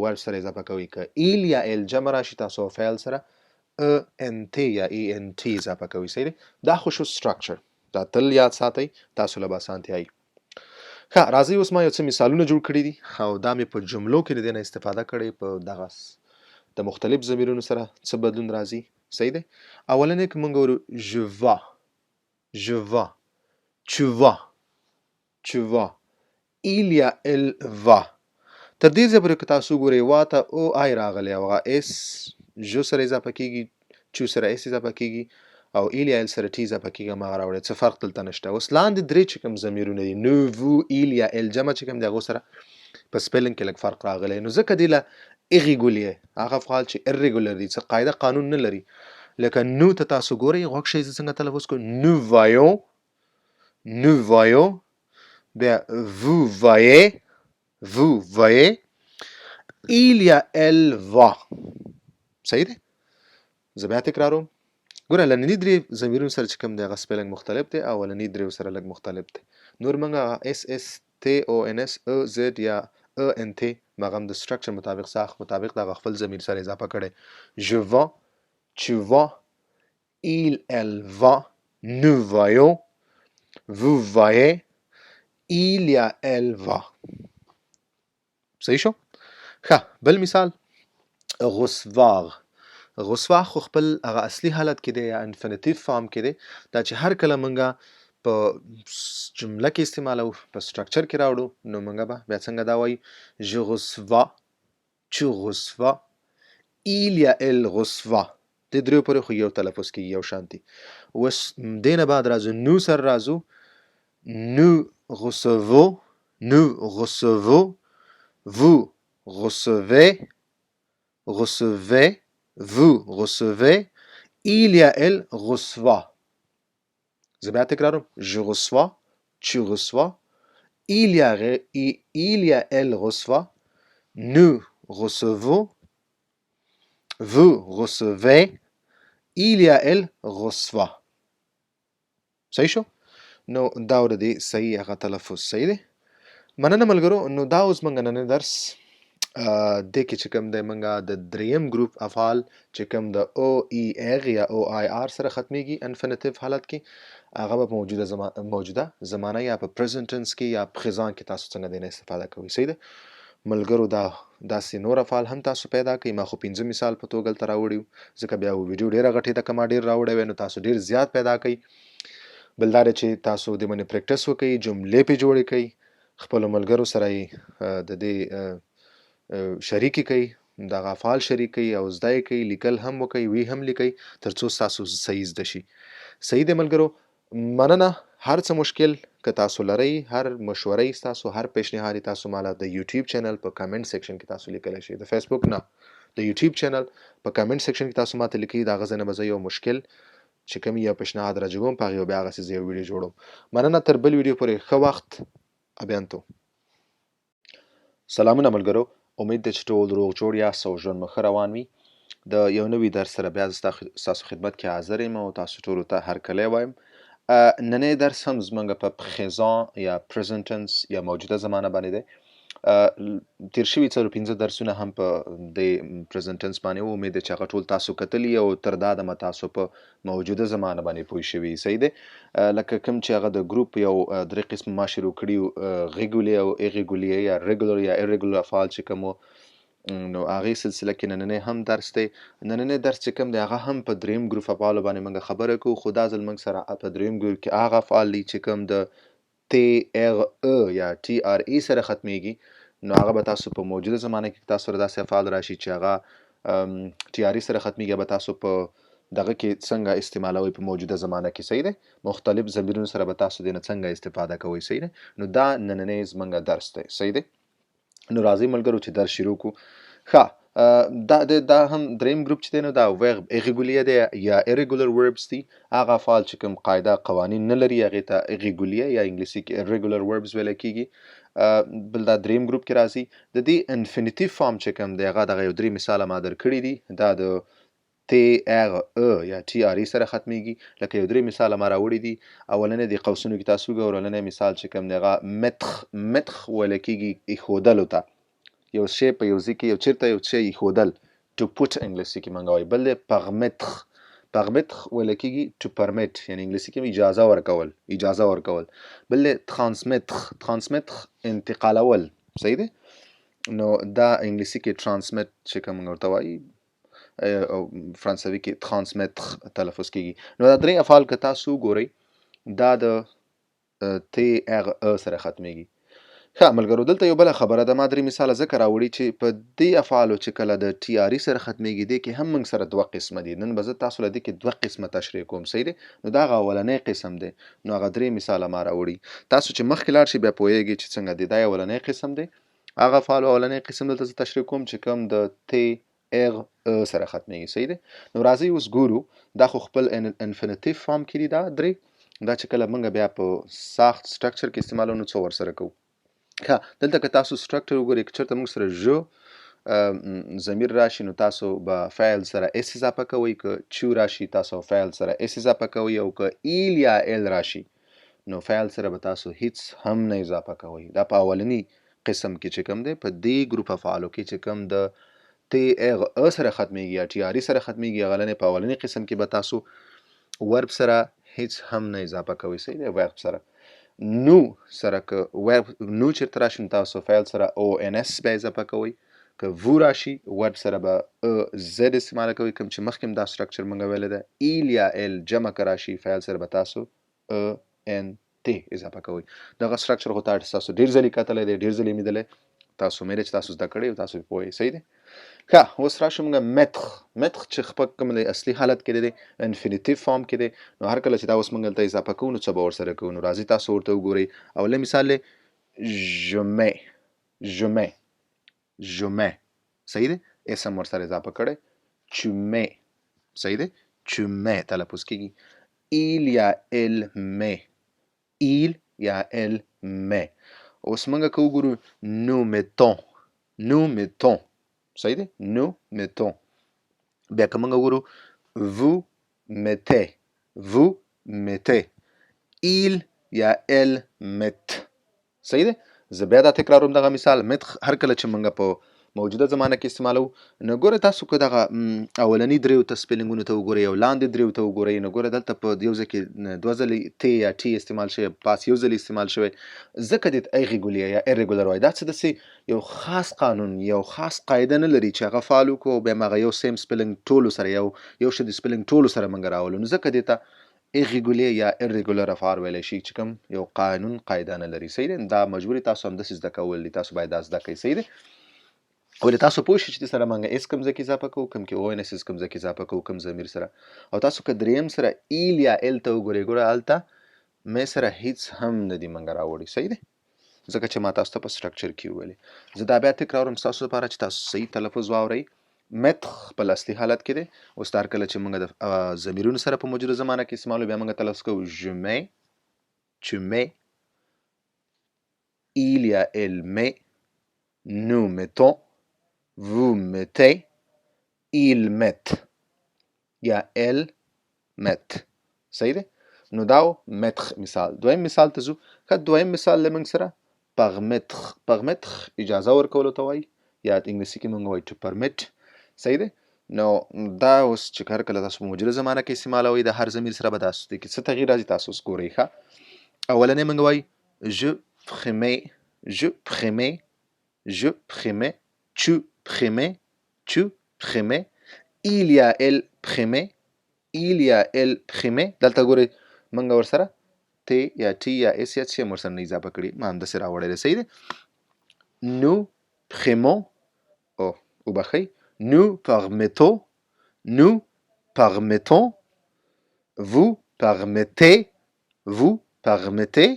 [SPEAKER 1] verb سره اضافه کوئ، که ils یا elles جمع راشي تاسو فعل سره e n t یا e n t اضافه کوئ. صحیح دی؟ دا خو شو structure، دا تل یاد ساتئ، تاسو له به اسانتیا وي. ښه، راځئ، اوس ما یو څه مثالونه جوړ کړي دي او دا مې په جملو کې د دې نه استفاده کړې، په دغه د مختلف ضمیرونو سره څه بدلون راځي. صحیح دی؟ اولنی که مونږ ګورو، je vais، je vais، tu vas، tu vas، il یا elle va. تر دې ځایه پورې که تاسو وګورئ، va ته e i راغلی او هغه s je سره اضافه کیږي، tu سره s اضافه کیږي او ils یا elles سره t اضافه کیږي، هم هغه راوړی، څه فرق دلته نشته. اوس لاندې درې چې کوم ضمیرونه دي، nous، vous، ils یا elles جمع چې کوم دی، هغو سره په spelling کې لږ فرق راغلی، نو ځکه دې له irrégulier، هغه افعال چې irregular دي، څه قاعده قانون نه لري. لکه nous ته تاسو ګورئ، غوږ شئ زه څنګه تلفظ کوم: nous voyons، nous voyons، بیا vous voyez، vous voyez، il یا elle voit. صحیح دی؟ زه بیا تکراروم. ګوره، لاندني درې ضمیرونو سره چې کوم دی هغه spelling مختلف دی او اولني دریو سره لږ مختلف دی. نور موږ هغه s، s، t، o n s، e z یا e n t هغه هم د structure مطابق، ساخت مطابق دغه خپل ضمیر سره اضافه کړی: je vois، tu vois، il، elle voit، nous voyons، vous voyez، ils یا elles voient. صحیح شو؟ ښه، بل مثال recevoir. recevoir خو خپل هغه اصلي حالت کې دی یا infinitif form کې دی. دا چې هر کله مونږه په جمله کې استعمالو، په structure کې راوړو، نو مونږه به بیا څنګه دا وایو؟ je reçois، tu reçois، il یا elle reçoit. دې دریو پورې خو یو تلفظ کېږي، یو شانتي. اوس دې نه بعد راځو، nous سره راځو: nous recevons، nous recevons، vous recevez، recevez، vous recevez، il یا elle reçoit. زه بیا تکراروم: je reçois، tu reçois، il یا elle reçoit، nous recevons، vous recevez، il یا elle reçoit. صحیح شو؟ نو دا ور دي صحیح هغه تلفظ. صحیح دی؟ مننه ملګرو. نو دا اوس مونږ نن درس دې کې چې کوم دی، مونږ د دریم ګروپ افعال چې کوم د o i r یا o i r سره ختمیږي infinitif حالت کې، هغه به په موجوده زمانه یا په present tense کې یا présent کې تاسو څنګه دې نه استفاده کوئ. صحیح ده ملګرو؟ دا داسې نور افعال هم تاسو پیدا کړئ. ما خو پنځه مثال په توګه دلته راوړي وو، ځکه بیا ویډیو ډیره غټېده. که ما ډېر راوړی وای، نو تاسو ډېر زیات پیدا کړئ. بل دا دی چې تاسو دې باندې practice وکړئ، جملې پې جوړې کړئ، خپلو ملګرو سره یې د دې شریکې کړئ، دغه افعال شریک کړئ او زده یې کړئ. لیکل هم وکړئ، وی هم لیکئ، تر څو ستاسو صحیح زده شي. صحیح دی ملګرو؟ مننه. هر څه مشکل که تاسو لرئ، هر مشورې تاسو، هر پیشنهاد تاسو ماله د یوټیوب channel په comment section کې تاسو لیکلی شئ، د فیسبوک نه، د یوټیوب channel په comment section کې تاسو ماته لیکئ. د هغه ځای نه به زه یو مشکل چې کوم یو پیشنهاد راجګوم، په هغې به بیا هغسې زه یو ویډیو جوړوم. مننه، تر بل ویډیو پورې ښه وخت، à bientôt. سلامونه ملګرو، امید دی چې ټول روغ جوړ یاست او ژوند مو ښه روان وي. د یو نوي درس سره بیا زه ستاسو خدمت کې حاضر یم او تاسو ټولو ته هرکلی وایم. ننی درس هم زمونږ په présent یا present tense یا موجوده زمانه باندې دی. تیر شوي څلور پنځه درسونه هم په دې present tense باندې وو. امید دی چې هغه ټول تاسو کتلي او تر دا دمه تاسو په موجوده زمانه باندې پوه شوي. صحیح دی؟ لکه کوم چې هغه د ګروپ یو درې قسم ما شروع کړي، régulier او irrégulier یا regular یا irregular افعال چې کوم، نو هغې سلسله کې نننی هم درس دی. نننی درس چې کوم دی، هغه هم په دریم ګروپ افعالو باندې موږ خبره کوو، خو دا ځل موږ سره په دریم ګروپ کې هغه افعال دي چې کوم د T R E یا T R E سره ختمیږي. نو هغه به تاسو په موجوده زمانه کې تاسو سره داسې افعال راشي چې هغه T R E سره ختمیږي، به تاسو په دغه کې څنګه استعمالوئ په موجوده زمانه کې. صحیح دی؟ مختلف ضمیرونو سره به تاسو دې نه څنګه استفاده کوئ. صحیح دی؟ نو دا نننی زمونږ درس دی. صحیح دی؟ نو راځئ ملګرو چې درس شروع کړو. ښه، دا دا هم دریم ګروپ چې دی نو دا verb irrégulier دی یا irregular verbs دي. هغه افعال چې کوم قاعده قوانین نه لري هغې ته irrégulier یا انګلیسي کې irregular verbs ویل کېږي. بل دا دریم ګروپ کې راځي. د دې infinitive form چې کوم دی هغه دغه یو درې مثاله ما درکړي دي. دا د T R E یا T R E سره ختمیږي. لکه یو درې مثاله ما راوړي دي. اولنی د قوسونو کې تاسو وګورئ، اولنی مثال چې کوم دی هغه mettre، mettre ویل کېږي ایښودلو ته، یو شی په یو ځای کې یو چېرته یو شی ایښودل، to put انګلیسي کې مونږ وایو. بل دی permettre، permettre ویل کېږي to permit، یعنی انګلیسي کې اجازه ورکول، اجازه ورکول. بل دی transmettre، transmettre انتقالول، صحیح دی. نو دا انګلیسي کې transmit چې کوم مونږ ورته وایي او فرانسوي کې transmettre تلفظ کېږي. نو دا درې افعال که تاسو وګورئ دا د T R E سره ختمیږي. ښه ملګرو، دلته یو بله خبره ده. ما درې مثاله ځکه راوړي چې په دې افعالو چې کله د T R E سره ختمیږي دې کې هم موږ سره دوه قسمه دي. نن به زه تاسو له دې کې دوه قسمه تشریح کوم، صحیح دی. نو دا هغه اولنی قسم دی. نو هغه درې مثاله ما راوړي، تاسو چې مخکې لاړ شئ بیا پوهېږئ چې څنګه دی. دا اولنی قسم دی. هغه افعالو اولنی قسم دلته زه تشریح کوم چې کوم د T R E سره ختمیږي، صحیح دی. نو راځئ اوس ګورو، دا خو خپل infinitive form کې دي دا درې، دا چې کله موږ بیا په ساخت structure کې استعمالو نو څه ورسره کوو. ښه، دلته که تاسو structure وګورئ، که چېرته موږ سره je ضمیر راشي نو تاسو به فعل سره s اضافه کوئ، که tu راشي تاسو فعل سره s اضافه کوئ، او که il یا elle راشي نو فعل سره به تاسو هیڅ هم نه اضافه کوئ. دا په اولني قسم کې چې کوم دی، په دې ګروپ افعالو کې چې کوم د T R E سره ختمیږي یا T R E سره ختمیږي، هغه په اولني قسم کې به تاسو verb سره هیڅ هم نه اضافه کوئ، صحیح دی. verb سره nous سره که verb nous چېرته راشي نو تاسو فعل سره O N S بیا اضافه کوئ. که vous راشي verb سره به E Z استعمال کوئ، کوم چې مخکې هم دا structure مونږ ویلی ده. ils یا elles جمع که راشي فعل سره به تاسو E N T اضافه کوئ. دغه structure خو تاسو ډېر ځلې کتلی دی، ډېر ځلې لیدلی، تاسو مې چې تاسو زده کړی او تاسو پوه یئ، صحیح دی. ښه، اوس راشو موږ mettre. mettre چې خپل کوم دی اصلي حالت کې دی، infinitive form کې دی. نو هر کله چې دا اوس موږ دلته اضافه کوو نو څه به ورسره کوو؟ نو راځئ تاسو ورته وګورئ. اولنی مثال دی je mets، je mets، je mets، صحیح دی. s هم ورسره اضافه کړی، tu mets، صحیح دی، tu mets تلفظ کېږي. il یا elle met، il یا elle met. اوس موږ که وګورو nous mettons، nous mettons، صحیح دی، nous mettons. بیا که موږ وګورو vous mettez، vous mettez، il یا elle met، صحیح دی. زه بیا دا تکراروم دغه مثال mettre هر کله چې موږ په موجوده زمانه کې استعمالوو. نو ګوره تاسو که دغه اولني دریو ته spelling ونو ته وګورئ او لاندې دریو ته وګورئ، نو ګوره دلته په یو ځای کې دوه ځلې T یا T استعمال شوی، پاس یو ځل استعمال شوی، ځکه دې ته irrégulier یا irregular وایي. دا څه داسې یو خاص قانون یو خاص قاعده نه لري چې هغه follow کړو او بیا هغه یو same spelling ټولو سره یو شی د spelling ټولو سره موږ راولو. نو ځکه دې ته irrégulier یا irregular افعال ویلی شي چې کوم یو قانون قاعده نه لري، صحیح دی. دا مجبوري تاسو همداسې زده کول دي، تاسو باید دا زده کړئ، صحیح دی. ولې تاسو پوه شئ چې دې سره موږ s کوم ځای کې اضافه کوو، کوم کې O N S کوم ځای کې اضافه کوو، کوم ضمیر سره. او تاسو که دریم سره il یا elle ته وګورئ، ګوره هلته مې سره هیڅ هم نه دي موږ راوړي، صحیح دی، ځکه چې ما تاسو ته په structure کې وویلې. زه دا بیا تکراروم ستاسو لپاره چې تاسو صحیح تلفظ واورئ. mettre خپل اصلي حالت کې دی. اوس هر کله چې موږ د ضمیرونو سره په موجوده زمانه کې استعمالو بیا موږ تلفظ کوو je mets، tu mets، il یا elle met، nous mettons، vous mettez، ils mettent یا elles mettent، صحیح دی. نو دا و mettre مثال. دویم مثال ته ځو. ښه، دویم مثال له موږ سره permettre. permettre اجازه ورکولو ته وایي یا انګلیسي کې موږ وایو to permit، صحیح دی. نو دا اوس چې هر کله تاسو په موجوده زمانه کې استعمالوئ د هر ضمیر سره به تاسو دې کې څه تغییر راځي تاسو اوس ګورئ. ښه، اولنی موږ وایو je permets، je permets، je permets، tu permets، tu permets، il یا elle permet، il یا elle permet. دلته ګورئ موږ ورسره T یا T یا S یا څه هم ورسره نه اضافه کړي، ما همداسې راوړی دی، صحیح دی. nous permettons، او وبخښئ، nous permettons، nous permettons، vous permettez، vous permettez،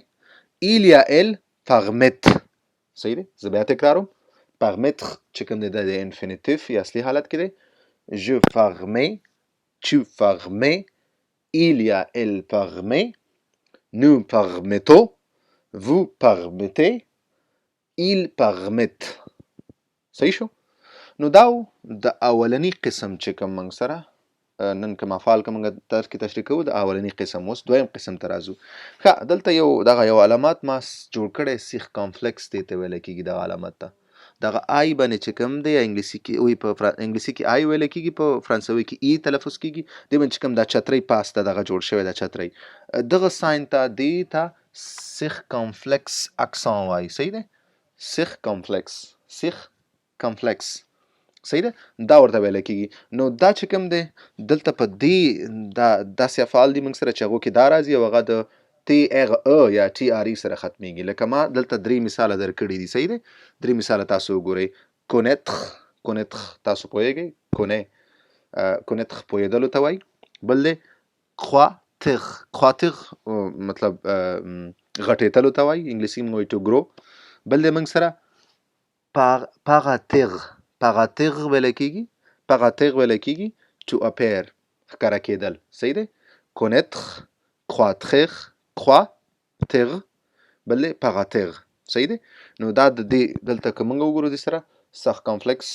[SPEAKER 1] il یا elle permettent، صحیح دی. زه بیا تکراروم. Permettre چې کوم دی د infinitif یا اصلي حالت کې دی. Je permets, tu permets, il یا elle permet, nous permettons, vous permettez, ils permettent. صحیح شو؟ نو دا د اولنی قسم چې کوم موږ سره نن کوم افعال کوم موږ درس کې تشریح کوو، د اولنی قسم. اوس دویم قسم ته راځو. ښه، دلته یو دغه یو علامت ما جوړ کړی، circonflexe دی ته ویل کېږي. دغه علامت ته دغه I باندې چې کوم دی، انګلیسي کې وي، په انګلیسي کې I ویل کېږي، په فرانسوي کې E تلفظ کېږي. دی باندې چې کوم دا چترۍ پاس ته دغه جوړ شوی، دا چترۍ دغه sign ته، دی ته circonflexe accent وایي. صحیح دی؟ Circonflexe، circonflexe، صحیح ده؟ دا ورته ویل کېږي. نو دا چې کوم دی دلته په دې دا داسې افعال دي موږ سره چې هغو کې دا راځي او هغه د T R E یا T R E سره ختمیږي. لکه ما دلته درې مثاله درکړي دي. صحیح دی؟ درې مثاله تاسو وګورئ. Connaître، connaître تاسو پوهېږئ، connaît، connaître پوهېدلو ته وایي. بل دی croître، croître مطلب غټېدلو ته وایي، انګلیسي موږ وایي to grow. بل دی موږ سره paraître، paraître ویل کېږي، paraître ویل کېږي to appear، ښکاره کېدل. صحیح دی؟ Connaître، croître، croître، بل دی paraître. صحیح دی؟ نو دا د دې دلته که موږ وګورو، دې سره circonflexe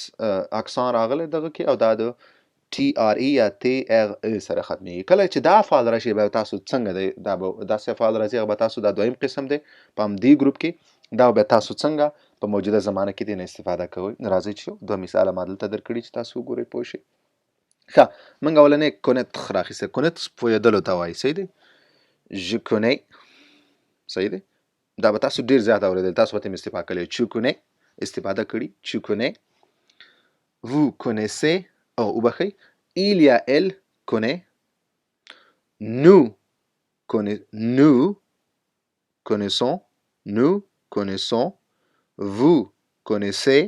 [SPEAKER 1] accent راغلی دغه کې او دا د T R E یا T R E سره ختمیږي. کله چې دا افعال راشي بیا تاسو څنګه دی، دا به داسې افعال راځي، هغه به تاسو دا دویم قسم دی په همدې ګروپ کې، دا به تاسو څنګه په موجوده زمانه کې دې نه استفاده کوئ. نو راځئ چې دوه مثاله ما دلته درکړي چې تاسو وګورئ، پوه شئ. ښه، موږ اولنی connaître راخیستی. Connaître پوهېدلو ته وایي. صحیح دی؟ Je connais، صحیح دی؟ دا به تاسو ډېر زیات اورېدل، تاسو به ترې استفاده کړئ. Tu connais استفاده کړي، tu connais، vous connaissez او وبخښئ، il یا elle connaît، nous connaît، nous connaissons، nous connaissons، vous connaissez،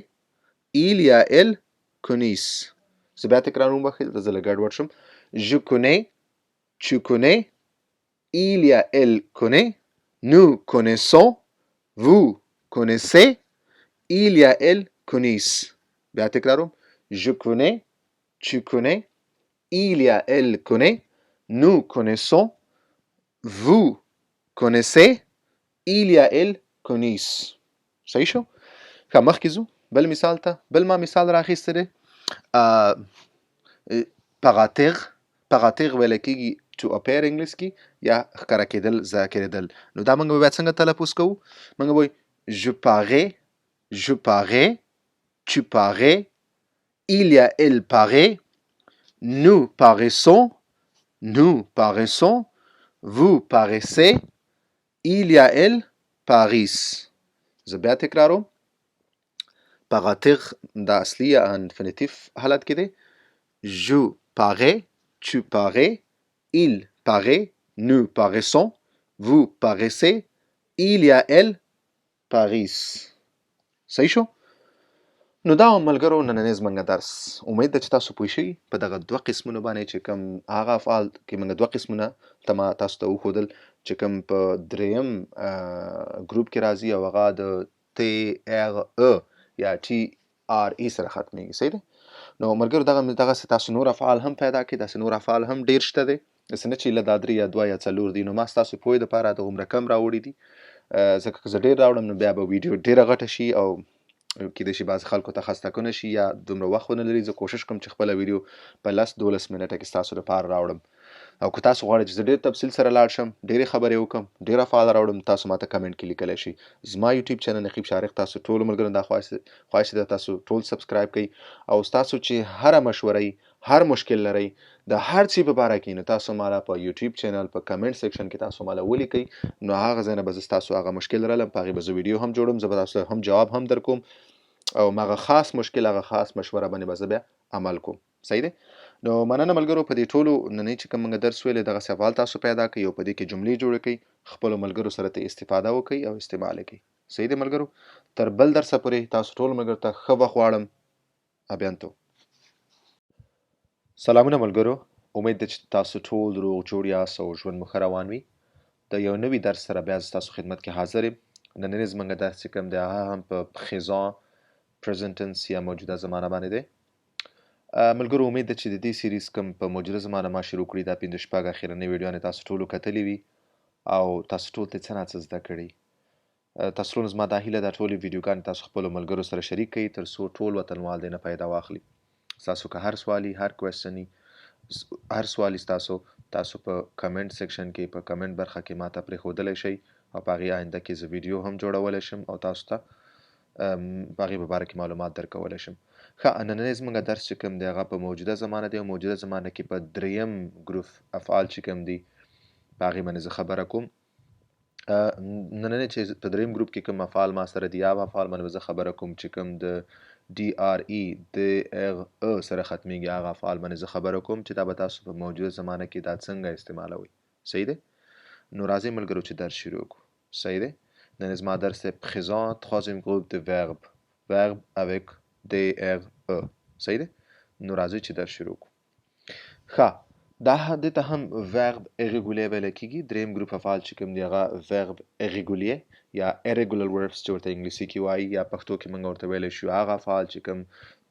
[SPEAKER 1] il یا elle connaissent. زه بیا تکراروم، وبخښئ، دلته زه لږ ګډوډ شوم. Je connais، tu connais، il یا elle connaît، nous connaissons، vous connaissez، il یا elle connaissent. بیا تکراروم. Je connais، tu connais، il یا elle connaît، nous connaissons، vous connaissez، il یا elle connaissent. صحیح شو؟ ښه، مخکې ځو بل مثال ته. بل ما مثال راخیستی دی paraître. Paraître ویل کېږي to appear انګلیس کې یا ښکاره کېدل، ظاهر کېدل. نو دا موږ به بیا څنګه تلفظ کوو؟ موږ به وایو je parais، je parais، tu parais، il یا elle paraît، nous paraissons، nous paraissons، vous paraissez، ils یا elles paraissent. زه بیا تکراروم. Paraître دا اصلي یا infinitif حالت کې دی. Je parais، tu parais، il paraît، nous paraissons، vous paraissez، ils یا elles paraissent. صحیح شو؟ نو دا ملګرو نننی زمونږ درس. امید ده چې تاسو پوه شئ په دغه دوه قسمونو باندې چې کوم هغه افعال کې موږ دوه قسمونه ته ما تاسو ته وښودل چې کوم په دریم ګروپ کې راځي او هغه د T R E یا T R E سره ختمیږي. صحیح دی؟ نو ملګرو دغه دغسې تاسو نور افعال هم پیدا کړئ. داسې نور افعال هم ډېر شته دی، داسې نه چې له دا درې یا دوه یا څلور دي. نو ما ستاسو پوهې دپاره دغومره کم راوړي دي، ځکه که زه ډېر راوړم نو بیا به ویډیو ډېره غټه شي او کېدای شي بعضې خلکو ته خسته کونه شي یا دومره وخت ونه لري. زه کوشش کوم چې خپله ویډیو په 10 12 منټه کې ستاسو لپاره راوړم. او که تاسو غواړئ چې زه ډېر تفصیل سره لاړ شم، ډېرې خبرې وکړم، ډېر افعال راوړم، تاسو ماته کمنټ کې لیکلی شئ. زما یوټیوب چینل نقیب شارق، تاسو ټولو ملګرو دا خواهش ده تاسو ټول subscribe کړئ. او ستاسو چې هره مشوره، هر مشکل لرئ د هر څه په باره کې، نو تاسو ماله په یوټیوب چینل په comment section کې تاسو ماله ولیکئ. نو هغه ځای نه به زه ستاسو هغه مشکل رالم، په هغې به زه ویډیو هم جوړوم، زه به تاسو ته هم جواب هم درکوم او هغه خاص مشکل، هغه خاص مشوره باندې به زه بیا عمل کوم. صحیح دی؟ نو مننه ملګرو په دې ټولو نننۍ چې کوم موږ درس ویلی دغسې افعال تاسو پیدا کړئ او په دې کې جملې جوړې کړئ، خپلو ملګرو سره ته استفاده وکړئ او استعمال یې کړئ. صحیح دی ملګرو؟ تر بل درسه پورې تاسو ټولو ملګرو ته ښه وخت غواړم. À bientôt. سلامونه ملګرو، امید ده چې تاسو ټول روغ جوړ یاست او ژوند مو ښه روان وي. د یو نوي درس سره بیا زه ستاسو خدمت کې حاضر یم. نننی زموږ درس چې کوم دی هغه هم په présent Present Tense یا موجوده زمانه باندې دی. ملګرو، امید ده چې د دې سیریز کوم په موجوده زمانه ما شروع کړي، دا پنځه شپږ اخرنۍ ویډیوانې تاسو ټولو کتلې وي او تاسو ټول ته څه ناڅه زده کړي. تاسو ټولو زما دا هیله ده، ټولې ویډیوګانې تاسو خپلو ملګرو سره شریک کړئ تر څو ټول وطنوال دې نه پیدا واخلي. ستاسو که هر سوال هر question، هر سوال ستاسو، تاسو په comment section کې، په کمنټ برخه کې ماته پرېښودلی شئ او په هغې آینده کې زه ویډیو هم جوړولی شم او تاسو ته په هغې په باره کې معلومات درکولی شم. ښه، نننی زموږ درس چې کوم دی هغه په موجوده زمانه دی، او موجوده زمانه کې په دریم ګروپ افعال چې کوم دي په هغې باندې زه خبره کوم. نننی چې په دریم ګروپ کې کوم افعال ما سره دي، هغه افعال باندې به زه خبره کوم چې کوم د ډي آر ای د اغ ا سره ختمیږي، هغه افعال باندې زه خبره کوم چې دا به تاسو په موجوده زمانه کې دا څنګه استعمالوئ. صحیح دی؟ نو راځئ ملګرو چې درس شروع کړو. صحیح دی؟ نن زما درس دی présent troisième groupe de verbe، verbe avec D R E. صحیح دی؟ نو راځئ چې درس شروع کړو. ښه، دا دې ته هم verbe irrégulier ویل کېږي. دریم ګروپ افعال چې کوم دی هغه verbe irrégulier یا irregular verbs چې ورته انګلیسي کې وایي یا پښتو کې موږ ورته ویلی شو، هغه افعال چې کوم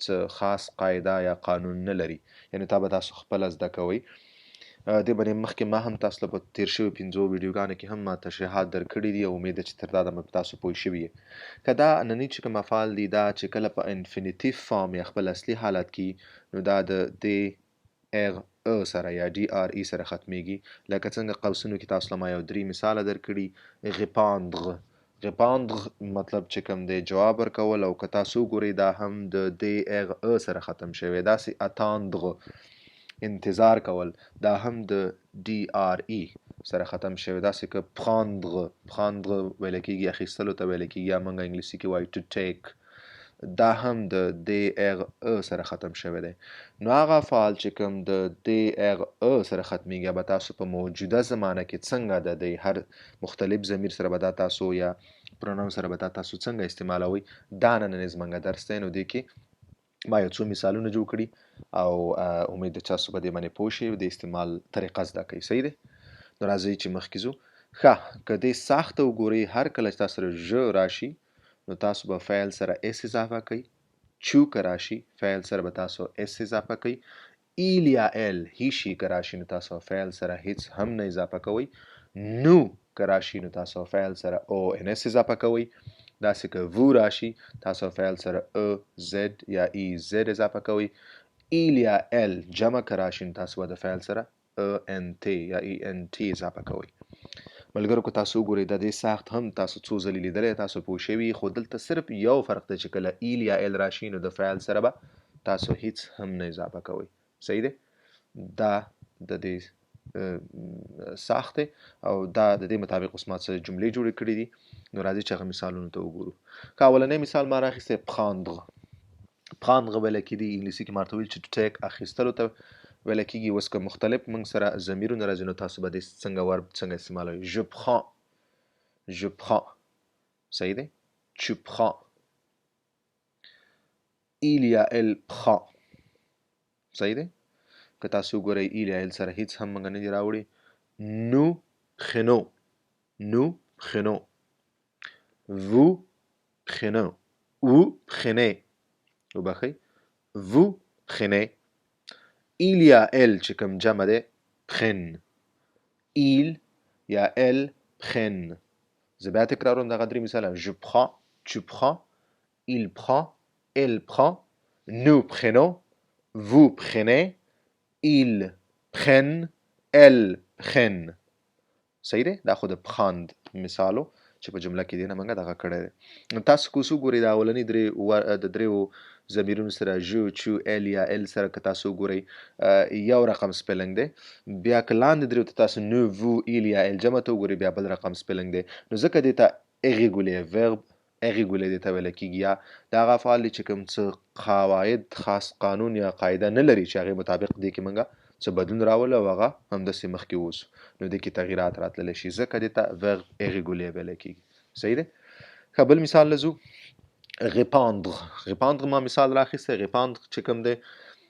[SPEAKER 1] څه خاص قاعده یا قانون نه لري، یعنې تا به تاسو خپله زده کوئ. دې باندې مخکې ما هم تاسو له په تېر شوي پنځو ویډیوګانو کې هم ما تشریحات درکړي دي او امید ده چې تر دا دمه به تاسو پوه شوي یئ. که دا نني چې کوم افعال دي، دا چې کله په infinitif form یا خپل اصلي حالت کې، نو دا د D R E سره یا D R E سره ختمیږي. لکه څنګه قوسونو کې تاسو له ما یو درې مثاله درکړي. répondre، répondre مطلب چې کوم دی جواب ورکول، او که تاسو وګورئ دا هم د D R E سره ختم شوی. داسې attendre انتظار کول، دا هم د D R E سره ختم شوی. داسې که prendre، prendre ویل کېږي اخیستلو ته ویل کېږي، یا موږ انګلیسي کې وایو to take، دا هم د D R E سره ختم شوی دی. نو هغه افعال چې کوم د D R E سره ختمیږي به تاسو په موجوده زمانه کې څنګه د دې هر مختلف ضمیر سره به دا تاسو یا pronom سره به دا تاسو څنګه استعمالوئ، دا نننی زموږ درس دی. نو دې کې ما یو څو مثالونه جوړ کړي او امید ده چې تاسو به دې باندې پوه شئ، د استعمال طریقه زده کړئ. صحیح دی؟ نو راځئ چې مخکې ځو. ښه، که دې ساخت ته وګورئ، هر کله چې تاسو سره je راشي نو تاسو به فعل سره s اضافه کړئ. tu که راشي فعل سره به تاسو s اضافه کړئ. il یا elle، he she که راشي نو تاسو فعل سره هیڅ هم نه اضافه کوئ. nous که راشي نو تاسو فعل سره o n s اضافه کوئ. داسې که vous راشي تاسو فعل سره e z یا i z اضافه کوئ. ils یا elles جمع که راشي نو تاسو به د فعل سره e n t یا i n t اضافه کوئ. ملګرو، که تاسو وګورئ د دې ساخت هم تاسو څو ځلې لیدلی، تاسو پوه شوي، خو دلته صرف یو فرق دی چې کله il یا elle راشي نو د فعل سره به تاسو هیڅ هم نه اضافه کوئ. صحیح دی؟ دا د دې ساخت دی او دا د دې مطابق اوس ما څه جملې جوړې کړې دي. نو راځئ چې هغه مثالونو ته وګورو. که اولنی مثال ما راخیستی prendre، prendre ویل کېږي انګلیسي کې ما ورته ویل چې to take اخیستلو ته ویل کېږي. اوس که مختلف موږ سره ضمیرونه راځي نو تاسو به دې څنګه verbe څنګه استعمالوئ. je prends، je prends، صحیح دی؟ tu prends، il یا elle prend، صحیح دی؟ که تاسو وګورئ il یا elle سره هیڅ هم موږ نه دي راوړي. nous prenons، nous prenons، vous prenez، vous prenez، وبخښئ، vous prenez. il یا elle چې کوم جمع دی prennent، il یا elle prennent. زه بیا تکراروم دغه درې مثاله. je prends، tu prends، il prend، elle prend، nous prenons، vous prenez، ils prennent، elles prennent. صحیح دی؟ دا خو د prendre مثال و چې په جمله کې دی نه موږ دغه کړی دی. نو تاسو که اوس وګورئ دا اولني درې د درېو ضمیرونو سره je، tu، il یا elle سره که تاسو وګورئ یو رقم spelling دی. بیا که لاندې درېو ته تاسو nous، vous، ils یا elles جمع ته وګورئ بیا بل رقم spelling دی. نو ځکه دې ته irrégulier verbe irrégulier دې ته ویل کېږي، یا دا هغه افعال دي چې کوم څه قواعد خاص قانون یا قاعده نه لري چې هغې مطابق دې کې موږ څه بدلون راولو او هغه همداسې مخکې اوسو، نو دې کې تغییرات راتللی شي، ځکه دې ته verbe irrégulier ویل کېږي. صحیح دی؟ ښه، بل مثال له ځو. répondre، répondre ما مثال راخیستی. répondre چې کوم دی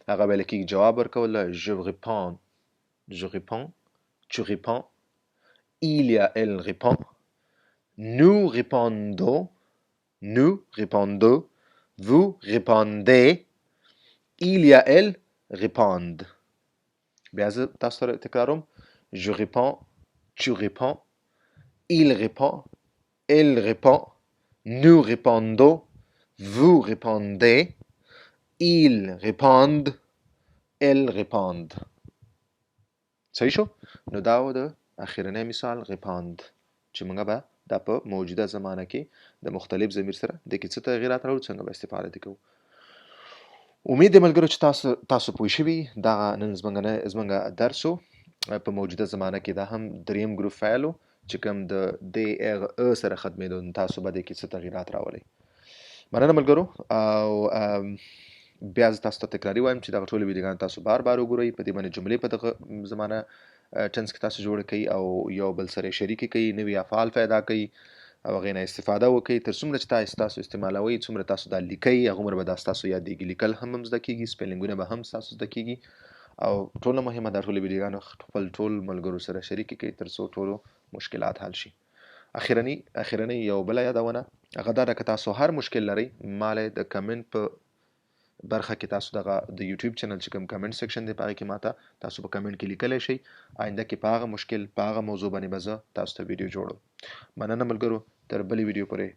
[SPEAKER 1] هغه ویل کېږي جواب ورکول. je réponds، je réponds، tu réponds، il یا elle répond، nous répondons، nous répondons، vous répondez، il یا elle répondent. بیا زه تاسو سره تکراروم، je réponds، tu réponds، il répond، elle répond، nous répondons، vous répondez، ils répondent، elles répondent. صحیح شو؟ نو دا و د اخرنی مثال répondent، چې موږ به دا په موجوده زمانه کې د مختلف ضمیر سره د کې څه تغیرات راوړو، څنګه به استفاده دې کوو. امید دی ملګرو چې تاسو پوه شوي. دا نن زمونږ درس و په موجوده زمانه کې. دا هم دریم ګروپ فعل و چې کوم د د اغ ا سره ختمېدو، نو تاسو به دې کې څه تغیرات راولئ. مننه ملګرو، او بیا زه تاسو ته تکراري وایم چې دغه ټولې ویډیوګانې تاسو بار بار وګورئ، په دې باندې جملې په دغه زمانه tense کې تاسو جوړ کړئ او یو بل سره شریکې کړئ، نوي افعال پیدا کړئ او هغې نه استفاده وکړئ. تر څومره چې تاسو استعمالوئ، څومره تاسو دا لیکئ، هغومره به دا ستاسو یادېږي. لیکل هم هم زده کېږي، سپیلنګونه به هم ستاسو زده کېږي، او ټوله مهمه دا ټولې ویډیوګانې خپل ټول ملګرو سره شریکې کړئ تر څو ټولو مشکلات حل شي. اخرنی یو بله یادونه هغه دا ده، که تاسو هر مشکل لرئ، ما له د کمنټ په برخه کې تاسو دغه د یوټیوب چینل چې کوم کمنټ سیکشن دی، په هغې کې ماته تاسو په کمنټ کې لیکلی شئ. آینده کې په هغه مشکل، په هغه موضوع باندې به زه تاسو ته ویډیو جوړوم. مننه ملګرو، تر بلې ویډیو پورې.